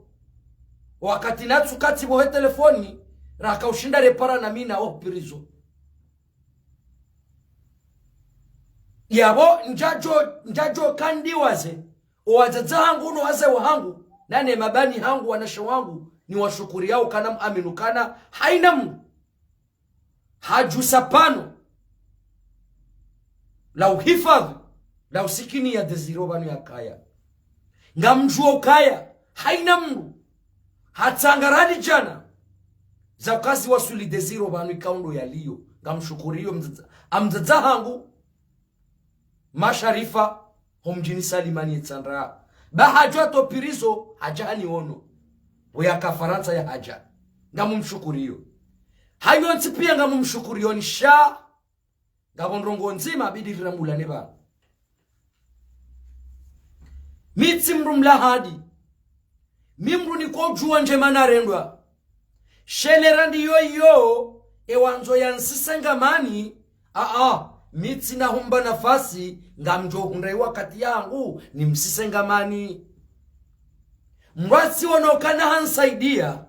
Wakati natsu kati pvo he telefoni, raka ushinda reparana mi nawo ho prison. Yapvo ndjadjo, ndjadjo ka ndiwaze, owadzadze hangu no wazee wahangu, nane mabani hangu, wanashe wangu, niwashukuriyao kana mwamini ukana, haina mndru hadjusa pvanu, la uhifadhwi, la usikini ya Désiré pvanu yakaya. Ngamdjuo ukaya, haina mndru, hatsanga rali djana, za ukazi wasuli Désiré pvanu ikao ndo yaliyo. Ngamshukuriyo mdzadze, amdzadze hangu, Masharifa, ho mdjini Salimani Itsandra. Ba hadja to prison, hadja haniono. Pvo yaka Farantsa yahadja. Ngamumshukuriyo. Hayo ntsi piya ngamumshukuriyoni sha. Ngapvo ndrongoo ndzima bidi rirambulane pvanu. Mi tsi mndru mlahadi. Mi mndru niko udjuwa ndjema narendwa. Shelera ndiyo iyo, ewandzo yansise ngamani, aa, mi tsina humba nafasi, ngamdjo hundra iwakati yangu, nimsise ngamani. Mndru atsiono ukana hansaidiya.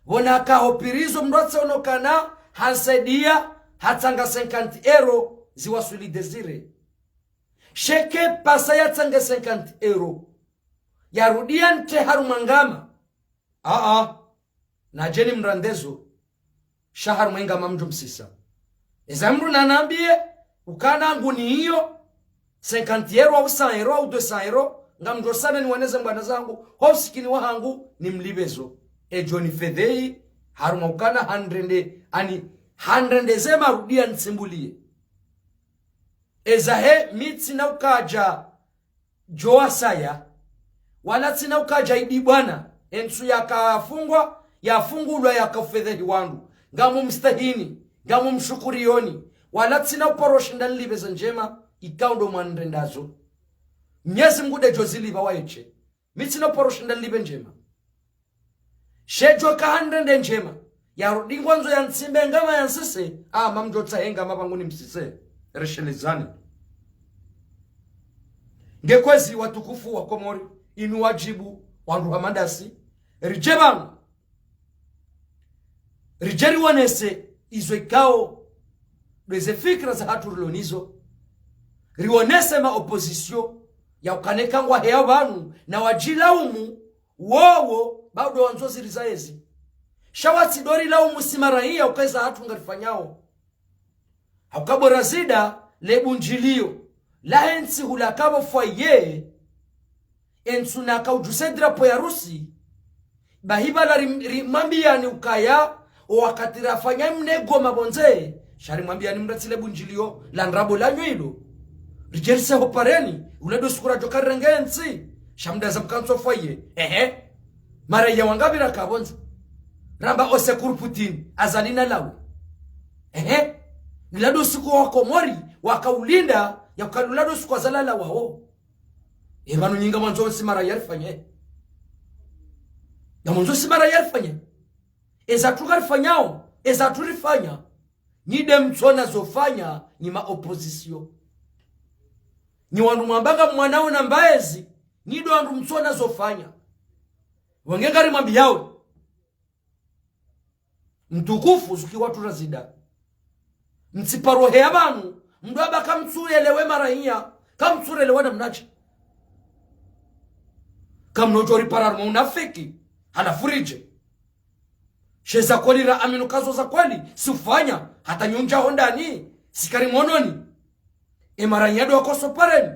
Pvo naka ho prison mndru atsiono ukana hansaidiya, hatsanga cinquante euros ziwasuli Désiré. Sheke pasa yatsange cinquante euros. Yarudiya nte harumwa ngama. Aa, nadje nimrandze zo. Sha harumwa engama mdjo msisa. Eza mndru nanambiye, ukana nguniyo, cinquante euros au cent euros au deux cents euros, ngamdjo sanda niwaneze mbwana zangu, ho usikini wahangu, nimlipve zo. Edjo nifedhehi, harumwa ukana handrende, ani handrende ze marudiya ntsimbuliye. Eza he mi tsina ukadja djo wasaya, wala tsina ukadja idi bwana, entsu yakafungwa, yafungulwa yakafedhehi wandru. Ngamumstahini, ngamumshukuriyoni, wala tsina uparo shinda nilipve ze ndjema, ikao ndo mwanrendazo. Mnyezi Mngu ndedjo zilipva waye she. Mi tsina uparo shinda nilipve ndjema. Shedjo ka handrende ndjema. Yarudi ngwandzo yantsimbe ngama yansise. Ama mdjo tsaha engama pvangu nimsise. Reshelezani. Nge kwezi watukufu wa Komori. Inu wadjibu wandru hama ndasi. Ridje pvanu. Ridje riwonese izo ikao. Ndo eze fikira zahatru rilo nizo. Riwonese ma opposition. Ya ukana eka ngwaheya pvanu. Na wadjilaumu. Wowo, bado wandzo ziri za ezi. Sha watsidori lau musi maraiya uka eza hatru ngarifanyao. Hauka bo Razida, le bundjiliyo lahe ntsi hula kabo fwaye, entsu naka udjuse drapo ya Rusi, bahi bala ri, rimwambiyani ukaya, o wakati rafanya mne Goma pvondze, sha rimwambiyani mratsi le bundjiliyo la ndrabo lanyu ilo. Ridjerise ho pareni, ule ndo suku radjo karirenge entsi, sha mdaza mkantso fwaye. Ehe. Maraiya wangapvi raka pvondze. Ramba au secours Poutine, Azali nalawe. Ehe. Ila ndo suku wa Komori, wakaulinda, ya ukalula ndo suku Azali alawao. E pvanu nyi ngamwandzo si maraiya rifanye. Ngamwandzo si maraiya rifanye. Eza hatru ngarifanyao, eza hatru rifanya. Nyi nde mtsona zofanya, nyi ma opposition. Nyi wandru mwamba ngamwanao na mbaezi, nyi ndo wandru mtsona zofanya. Wenge ngarimwambiyao. Mtukufu zuki watru Razida. Mtsiparo heya pvanu, mndru amba kamtsurelewe maraiya, kamtsurelewe namnadje. Kamnodjo ripara harumwa unafiki, halafu ridje. She za kweli raamini uka zo za kweli, si ufanya, hata nyi mdja ho ndani, si kari mwononi. E maraiya ndo wako sopareni.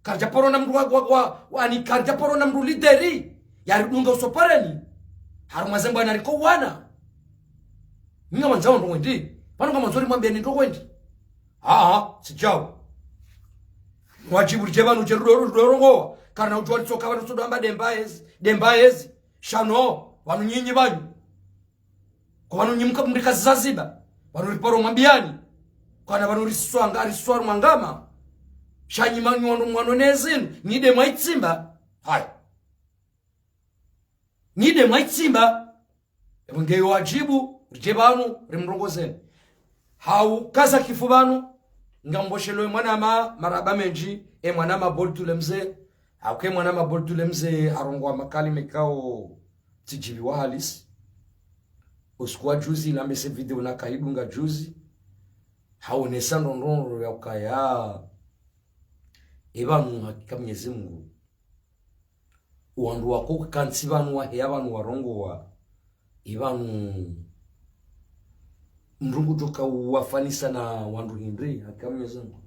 Karidja paro na mndru wa, wa, wa, wa, ani karidja paro na mndru lideri. Yaridunga usopareni. Harumwa ze mbwana riko wana. Nyi ngamwandzo ndrongoo ndi. Pvanu ngamwandzo rimwambiyeni ndrongoo ndi. Aa, tsi djau. Wadjibu ridje pvanu dje rudo, rudo rongowa. Karina udjuwa ritsoka pvanu tsodo amba nde mbaezi, nde mbaezi. Sha no, pvanu nyinyi pvanu. Ko pvanu nyi mka mrika zizaziba. Pvanu riparo mwambiyani. Kana pvanu riswanga, riswaru mwangama. Sha nyi manyi wanu mwano nezinu. Nyi nde mwaitsimba. Haya. Nyi nde mwaitsimba. Epvo ngeyo wadjibu, ridje pvanu, rimrongozeni. Haukaza kifu pvanu, ngamboshelo e mwanama, marahaba mendji, e mwanama Boltu le mze, hauka e mwanama Boltu le mze, harongowa makalima ikao tsidjibiwa halisi. Usiku wa juzi, nambe se video nakaidunga juzi, haonesa ndrongoo ya ukaya. E pvanu hakika Mwenyezi Mungu. Wandru wako kantsi pvanu waheya pvanu warongowa. E pvanu mndru ngudjoka uwafanisa na wandru hindri, hakika Mwenyezi Mungu.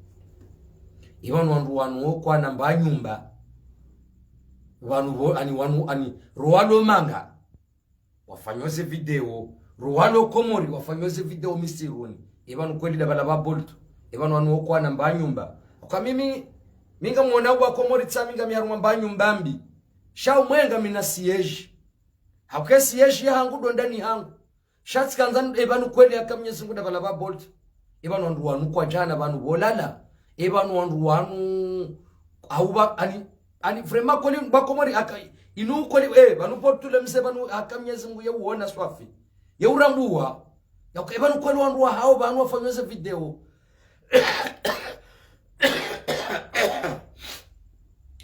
E pvanu wandru wanu wo kwana mba nyumba. Pvanu pvo, ani wanu, ani, rowalo manga. Wafanyao ze video, rowalo Komori, wafanyao ze video misiruni. E pvanu kweli dabala ba Boltu. E pvanu wanu wo kwana mba nyumba. Kwa mimi, mi ngamwona wa Komori tsa mi ngami harumwa mba nyumba mbi. Sha umwe ngamina siège. Hauka e siège ya hangu ndo ndani hangu. Sha tsikandza e pvanu kweli hakika Mwenyezi Mungu dabala ba Boltu. E pvanu wandru wanu kwadjana pvanu pvolala. E pvanu wandru wanu. Hauba, ani, ani vraiment kweli ba Komori haka, inu kweli, eh, pvanu Boltu le mze pvanu hakika Mwenyezi Mungu ye uona swafi. Ye urambuwa. Ya, e pvanu kweli wandru wahao pvanu wafanyao ze video.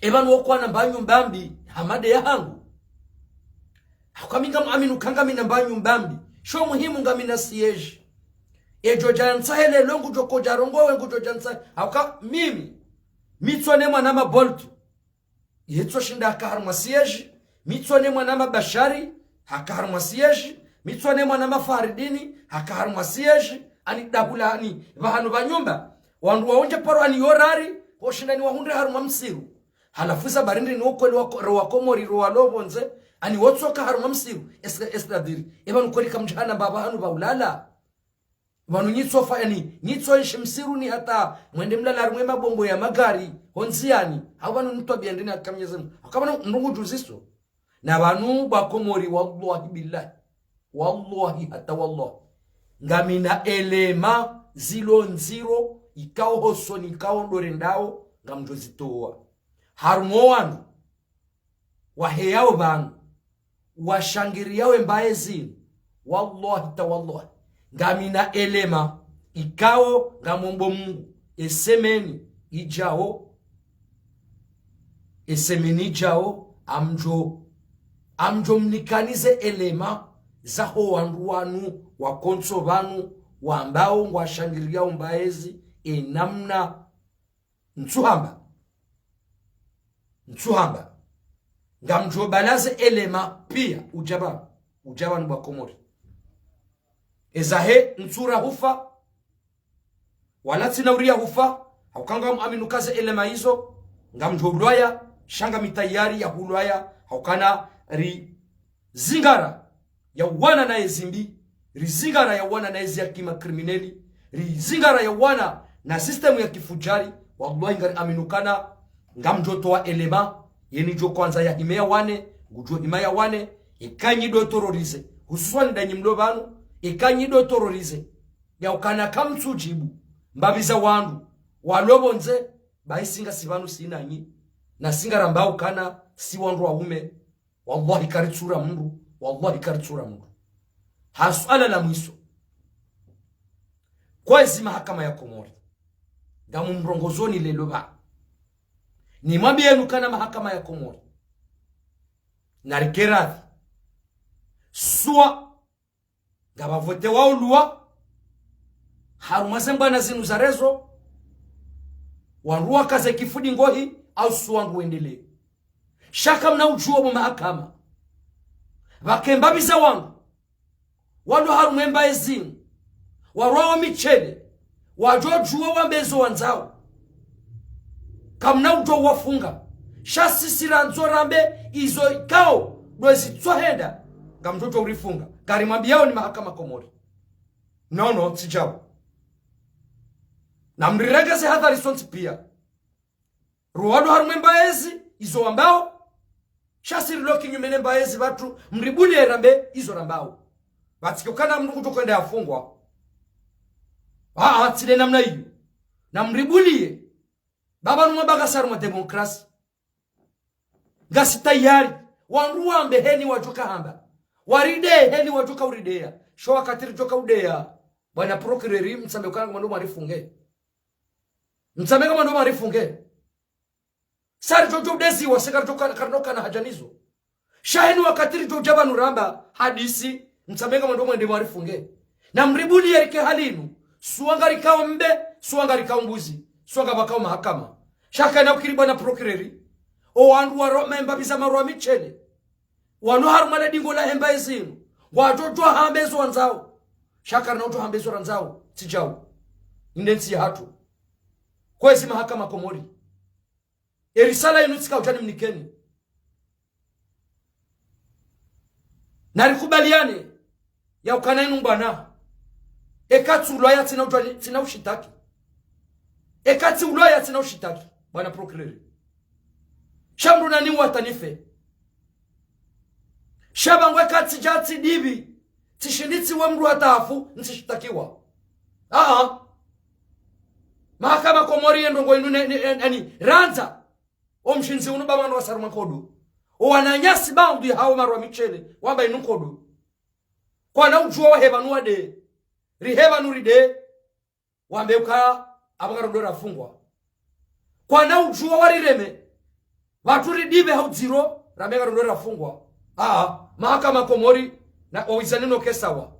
E pvanu wo kwana mba nyumba mbi, hama nde ya hangu. Hauka mi ngamwamini uka ngamina mba nyumba mbi. Sho muhimu ngamina siège. Edjo dja ntsahe lelo ngudjo kodja rongowe ngudjo dja ntsahe. Hauka mimi. Mi tsone mwanama Boltu. Yetso shinda haka harumwa siège. Mi tsone mwanama Bashari. Haka harumwa siège. Mi tsone mwanama Faridini. Haka harumwa siège. Ani dahula ani. Pvahanu pva nyumba. Wandru waonje paro ani yorari. Hoshinda ni wahundre harumwa msiru. Halafu za barindi ni ukweli wa ko-, ro wa Komori, rowalo pvondze, ani wotsoka harumwa msiru, es-, c'est-à-dire, e pvanu kweli kamdjana mba pvahanu pva ulala. Pvanu nyitsofa, ani, nyitso enshi msiruni hata, mwende mlala harumwa e mabongo ya magari, ho ndziyani, hau pvanu ni twabiya ndrini hakika Mwenyezi Mungu. Hauka pvanu ndrongoo djuziso. Na pvanu ba Komori, wallahi billahi. Wallahi hata wallahi. Ngamina elema zilo ndziro, ikao hosoni, ikao ndo rendao, ngamdjo zitowa. Harumwa wandru waheyao pvanu, washangiriyao e mbaezi, wallahi ta wallahi, ngamina elema, ikao ngamombo Mungu, e semaine idjao, e semaine idjao, amdjo, amdjo mnikanize elema, zaho wandru wanu, wakontso pvanu, wambao ngwashangiriyao mbaezi, e namna Ntsuhamba. Ntsuhamba. Ngamdjo balaze elema pia udjaba, udjaba ni bwa Komori. Ezahe ntsura hufa, wala tsina uria hufa, hauka ngamwaminu kaze elema izo, ngamdjo ulwaya, sha ngami tayari ya hulwaya, haukana ri zingara ya wana na ezimbi, ri zingara ya wana na ezi ya kima krimineli, ri zingara ya wana na sistemu ya kifujari, wallahi ngari aminu kana, ngamdjo towa elema, yeni djo kwandza ya hime ya wane, ngudjo hima ya wane, eka nyi ndo terorize, hususwani ndanyi mlo pvanu, eka nyi ndo terorize, ya ukana kamtsudjibu, mbapvi za wandru, walo pvondze, bahi si ngasi pvanu si nanyi, na si ngarambao kana, si wandru waume, wallahi karitsura mndru, wallahi karitsura mndru. Ha suala la mwiso. Kwezi mahakama ya Komori. Ngamumrongozoni lelo pva. Nimwambiyenu kana mahakama ya Komori. Narike radhi. Swa ngapvavotewao lwa harumwa ze mbwana zinu za rezo, wandru wakaze kifudi ngohi, au swa ngwendelee. Sha kamna udjuwa bo mahakama. Pvake mbapvi za wandru walo harumwa embaye zinu, warwao mishele, wadjo djuwa wambe ezo wandzao. Kamna udjo wafunga. Sha sisi randzo rambe izo ikao ndo zitsohenda, ngamdjo djo urifunga. Ngarimwambiyao ni mahakama Komori. No, no, tsi djao. Na mrirenge ze hadhari sontsi pia. Ruwado harumwa embaye zi, izo wambao. Sha si rilo kinyume ne mbaye zi pvatsu, mribulie rambe izo rambao. Pvatsike ukana mndru kutsokwenda yafungwa. Aa, tsi nde namna iyo. Na mribulie. Pvapvanu mwamba ngasi harumwa demokrasi. Ngasi tayari. Wandru wambe heni wadjoka hamba. Warideye heni wadjoka urideya. Sho wakati ridjoka udeya, bwana prokireri, mtsambe ukana ngamwando mwarifunge. Mtsambe ngamwando mwarifunge. Sa ridjo djo udeziwa, se karidjo ka-, karino kana haja nizo. Sha heni wakati ridjo dja pvanu ramba hadisi, mtsambe ngamwando mwende mwarifunge. Na mribulie rike hali inu, swa ngarikao mbe, swa ngarikao mbuzi, swa ngapvakao mahakama. Sha kana ukiri bwana prokireri, o wandru waro, mba biza marwa mishele, walo harumwa le dingo la hembaye zinu, ngwadjo djo hambe ezo wandzao. Sha karina udjo hambe ezo randzao, tsi djao. Inde ntsi yahatru. Kwezi mahakama Komori. Erisala inu tsika udja nimnikeni. Narikubaliane, ya ukana inu mbwana. Eka tsi ulwaya tsina udjwa-, tsina ushitaki. Eka tsi ulwaya tsina ushitaki, bwana prokireri. Sha mndru nani watanife. Sha pvangwe eka tsidja tsidipvi, tsishindi tsiwe mndru hata hafu, ntsishitakiwa. Aa. Mahakama Komori ye ndrongoo inu ne, ne, ne, nani, randza. O mshindzi unu pvamwando wasi harumwa nkodo. O wananyasi pvandru hao marwa mishele, wamba inu nkodo. Kwana udjuwa wahe pvanu wade. Rihe pvanu ride. Wambe uka apvo ngarondo rafungwa. Kwana udjuwa warireme. Pvatsu ridipve ha udziro, rambe ngarondo rafungwa. Aa, mahakama Komori, na wawizane no ke sawa.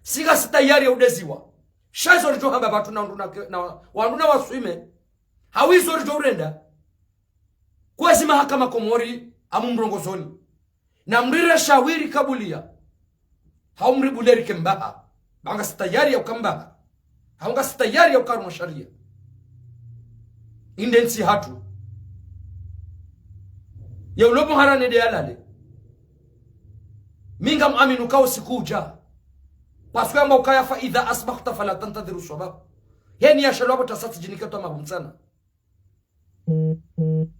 Si ngasi tayari ya udeziwa. Sha izo ridjo hamba pvatsu na wandru na ke-, na wandru na waswime. Hau izo ridjo urenda. Kwezi mahakama Komori, amu mrongozoni. Na mrire shawiri kabuliya. Hau mribulie rike mbaha. Ba ngasi tayari ya uka mbaha. Hau ngasi tayari ya uka harumwa sharia. Inde ntsi yahatru. Ya ulobo harane de yalale. Mi ngamwaminu ka usiku udja. Parce que yamba ukaya فإذا أصبحت فلا تنتظر الصباح. Heni yashelwa pvo tasa tsidjinike twama pvo mtsana.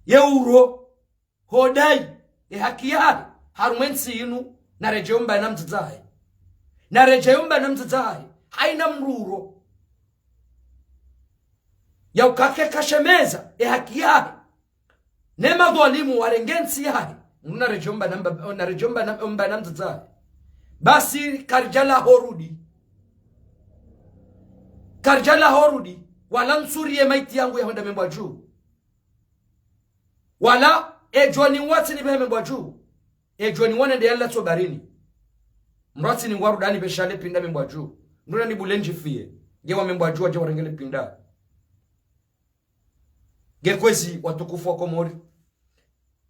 Ye uro, hodai, e haki yahe, harumwa entsi inu, naredjeyo mba na mdzadze wahe. Naredjeyo mba na mdzadze wahe, haina mndru uro. Ya ukake kashemeza, e haki yahe. Ne madhwalimu warenge entsi yahe, mndru naredjeyo mba na mba-, naredjeyo mba na, mba na mdzadze wahe. Basi karidjalaho rudi. Karidjalaho rudi, wala ntsuriye maiti yangu ya hwenda membwa dju. Wala, edjoni watsi ni behe membwa dju. Edjoni wane nde yala tso barini. Mratsi ni ngwarudani besha le pinda membwa dju. Mndru nani bule ndjifiye. Nge wa membwa dju wadje warenge le pinda. Nge kwezi watukufu wa Komori.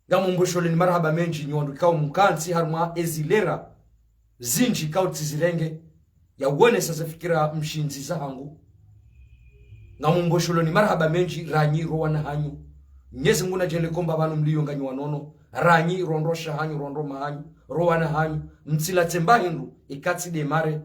Ngamumbusholeni marahaba mendji nyi wandru ikao mkantsi harumwa ezilera zindji ikao tsizirenge, ya uonesa ze fikira mshindzi zahangu. Ngamumbusholeni marahaba mendji ranyi ro wana hanyu. Mnyezi Mungu nadjaanlie ko mba pvanu mlio nganyi wanono, ranyi ro ndrosha hanyu, ro ndroma hanyu, ro wana hanyu. Mtsilatse mba hindru, ikatsi de mare.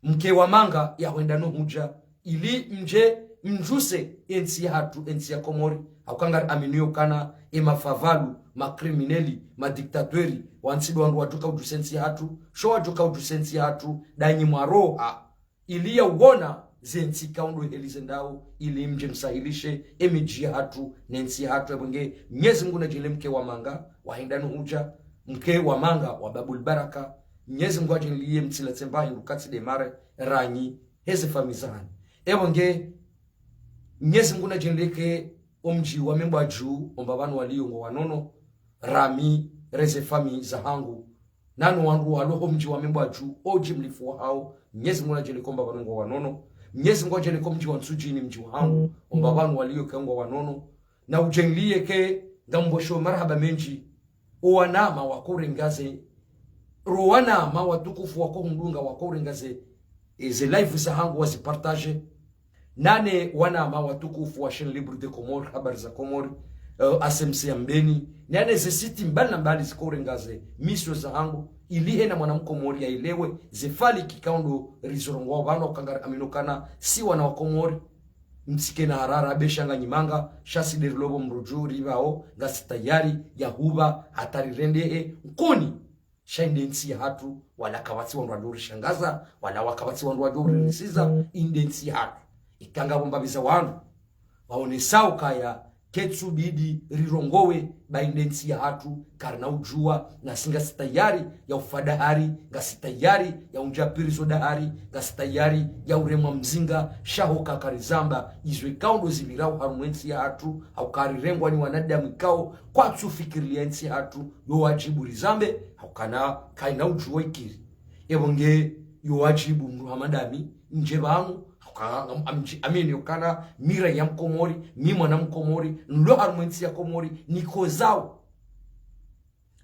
Mke wa manga ya hwenda no hudja, ili mdje mdjuse entsi yahatru, entsi ya Komori. Hauka ngari aminio ukana emafavalu, makrimineli, madiktatweri, wantsi ndo wandru wadjoka udjuse entsi yahatru, sho wadjoka udjuse entsi yahatru, ndanyi mwaroha, ili ya uona zentsi ikao ndo heli zendao, ili mdje msahilishe emidji yahatru, nentsi yahatru. Epvo nge, Mnyezi Mungu nadjaanlie mke wa manga, wa hwenda no hudja, mke wa manga, wa Babul Baraka, Mnyezi Mungu nadjaanlie mtsilatse mba hindru katsi de mare, ranyi, heze fami zahanyu. Epvo nge, Mnyezi Mungu nadjaanlie ke omdji wa Membwadju, omba pvanu walio ngo wanono, rami, reze fami zahangu. Nano wandru walo ho mdji wa Membwadju, odjimlifu wahao, Mnyezi Mungu nadjaanlie ko mba pvanu ngo wanono. Mnyezi Mungu nadjaanlie ko mdji wa Ntsudjini, mdji wahangu, omba pvanu walio ke ngo wanono. Na udjaanlie ke, ngamwambosho marahaba mendji, o wanama wako urenga ze, ro wanama watukufu wako hundunga wako urenga ze, e, ze live zahangu wazipartage. Nane wanama watukufu wa Chaîne Libre de Comores, Habari za Komori, eh, A C M C ya Mbeni. Nane ze site mbali na mbali ziko urenga ze émission zahangu, ili hena mwana Mkomori yaelewe ze faliki ikao ndo rizirongoa pvanu, hauka ngari aminio ukana si wana wa Komori. Mtsike na harara, be sha nganyi manga, sha si de rilo pvo mrudju ripvao, ngasi tayari ya hupva, hata rirendehe, nkuni. Sha inde ntsi yahatru, wala kapvatsi wandru wadjo rishangaza, wala kapvatsi wandru wadjo ririsiza, inde ntsi yahatru. Ika ngapvo mbapvi za wandru waonesao ukaya ketsu bidi rirongowe, ba inde ntsi yahatru, karina udjua, nasi ngasi tayari ya ufa dahari, ngasi tayari ya undja pirizo dahari, ngasi tayari ya uremwa mzinga, sha ho ka karizamba izo ikao ndo zipvirao harumwa entsi yahatru, hauka rirengwa ni wanadamu ikao kwatsu fikirilia entsi yahatru, yo wadjibu rizambe, hauka na kaina udjua ikiri. Epvo nge, yo wadjibu mndru hama ndami, ndje pvanu, hauka ngam-, amdji-, amini ukana mi raya Mkomori, mi mwana Mkomori, nlo harumwa entsi ya Komori, nikozao.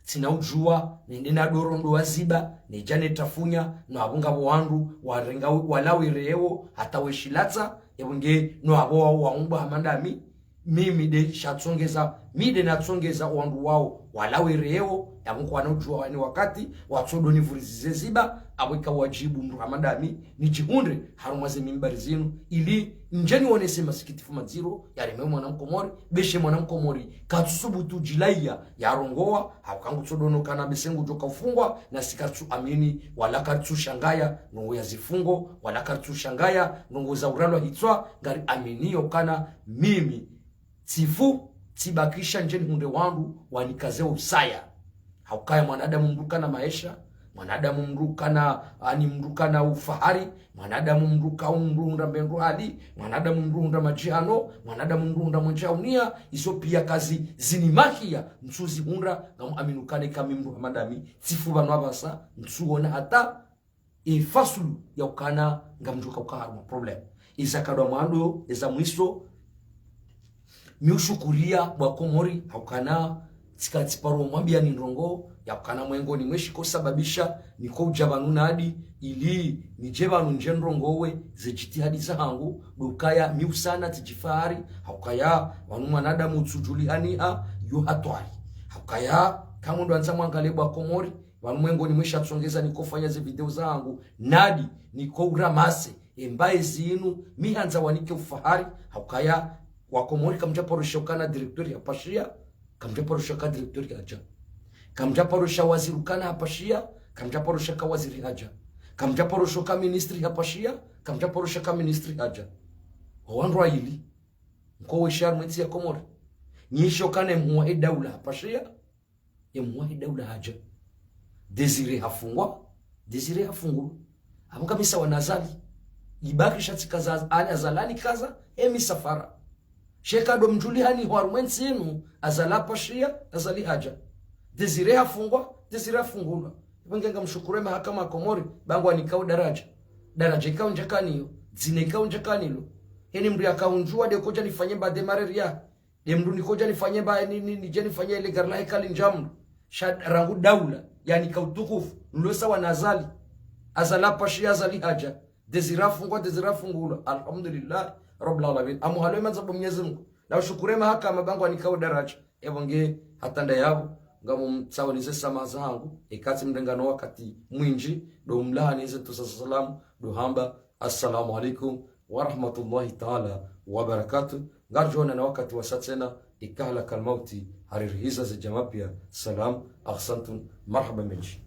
Tsina udjua, nende na doro ndo waziba, nedja netafunya, no apvo ngapvo wandru, warenga, walawe reo, hata weshilatsa, epvo nge, no apvo wao waumbwa hama ndami, mimi de shatsongeza, mi de natsongeza wandru wao, walawe reo, yapvo nkwana udjua wani wakati, watsodo nivurizize ziba, apvo ika wadjibu mndru hama ndami, nidjihundre, harumwa ze mimbari zinu, ili ndje nionese masikitifu madziro, yareme mwana Mkomori, be she mwana Mkomori, katsusubutu djilaya, yarongoa, hauka ngutsodo no ukana be se ngudjoka ufungwa, nasi karitsu amini, wala karitsu shangaya, ndrongoo ya zifungo, wala karitsu shangaya, ndrongoo za uralwa hitswa, ngari aminio ukana mimi, tsifu, tsibakisha ndje nihundre wandru, wanikaze usaya. Haukaya mwanadamu mndru kana maesha, mwanadamu mndru kana, ani mndru kana ufahari, mwanadamu mndru ka mndru hundra mbendru hali, mwanadamu mndru hundra madjihano, mwanadamu mndru hundra mwenja unia, izo pia kazi zinimakia, ntsuzihundra, ngamu amini ukana ika mi mndru hama ndami, tsifu pvanu apvasa, ntsuona hata, e fasulu ya ukana ngamdjoka uka harumwa problème. Eza kadwa mwando, eza mwiso, mi ushukuria bo wa Komori, haukana tsika tsiparo mwambia ni ndrongoo, ya ukana mwengoni mweshi ko sababisha, niko udja pvanu nadi, ili nidje pvanu ndje ndrongowe, ze djitihadi zahangu, ndo ukaya mi usana tsidjifahari, haukaya pvanu mwanadamu utsudjulihaniha, yo hatwari. Haukaya, kamwe ndo andza mwangalie bo wa Komori, pvanu mwengoni mweshi atsongeza niko ufanya ze video zahangu, nadi, niko uramase, embaye zinu, mi handza wanike ufahari, haukaya, wa Komori kamdja paro sha ukana directeur ya Pashia, kamdja paro sha ka directeur hadja. Kamdja paro sha waziri ukana ha Pashia, kamdja paro sha ka waziri hadja. Kamdja paro sha ka ministre ha Pashia, kamdja paro sha ka ministre hadja. Owandru wayili, nko weshi harumwa entsi ya Komori. Nyi sha ukana emhuu wahe daula ha Pashia, emhuu wahe daula hadja. Désiré hafungwa, Désiré hafungulwa. Apvo kamisa wana Azali. Ibakisha tsikaza, ani Azali anikaza, emisafara. Sha eka ndo mdjulihani harumwa entsi inu, Azali ha Pashia, Azali hadja. Désiré hafungwa, Désiré hafungulwa. Epvo nge ngamshukuru emahakama ya Komori, ba ngwanikao daradja. Daradja ikao ndjakaniyo, dzina ikao ndjakanilo. Heni mndru yakaundjua de kodja nifanye mba de mareria. Ye mndru niko dja nifanye mba, ni, ni, ni dja nifanye le gari lahe kali ndjamndru. Sha rangu daula, yanika utukufu, nilo sawa na Azali. Azali apashiya, Azali hadja. Désiré afungwa, Désiré afungulwa. Alhamdulillah, Rabbil Alamin. Amuhalo ye mandza bo Mwenyezi Mungu. Na ushukuru ye mahakama ba ngwanikao daradja. Epvo nge hata nda yapvo, ngamumtsaho nize swamaha zahangu, eka tsi mrengano wakati mwindji, ndo mlaha nize ntusa za salamu, ndo hamba, Assalamu alaikum wa rahmatullahi ta'ala wa barakatuh. Ngaridjo onana wakati wasa tsena, eka halakal mauti, haririhiza ze djamaa piya, salam, ahsantum, marhaba mindji.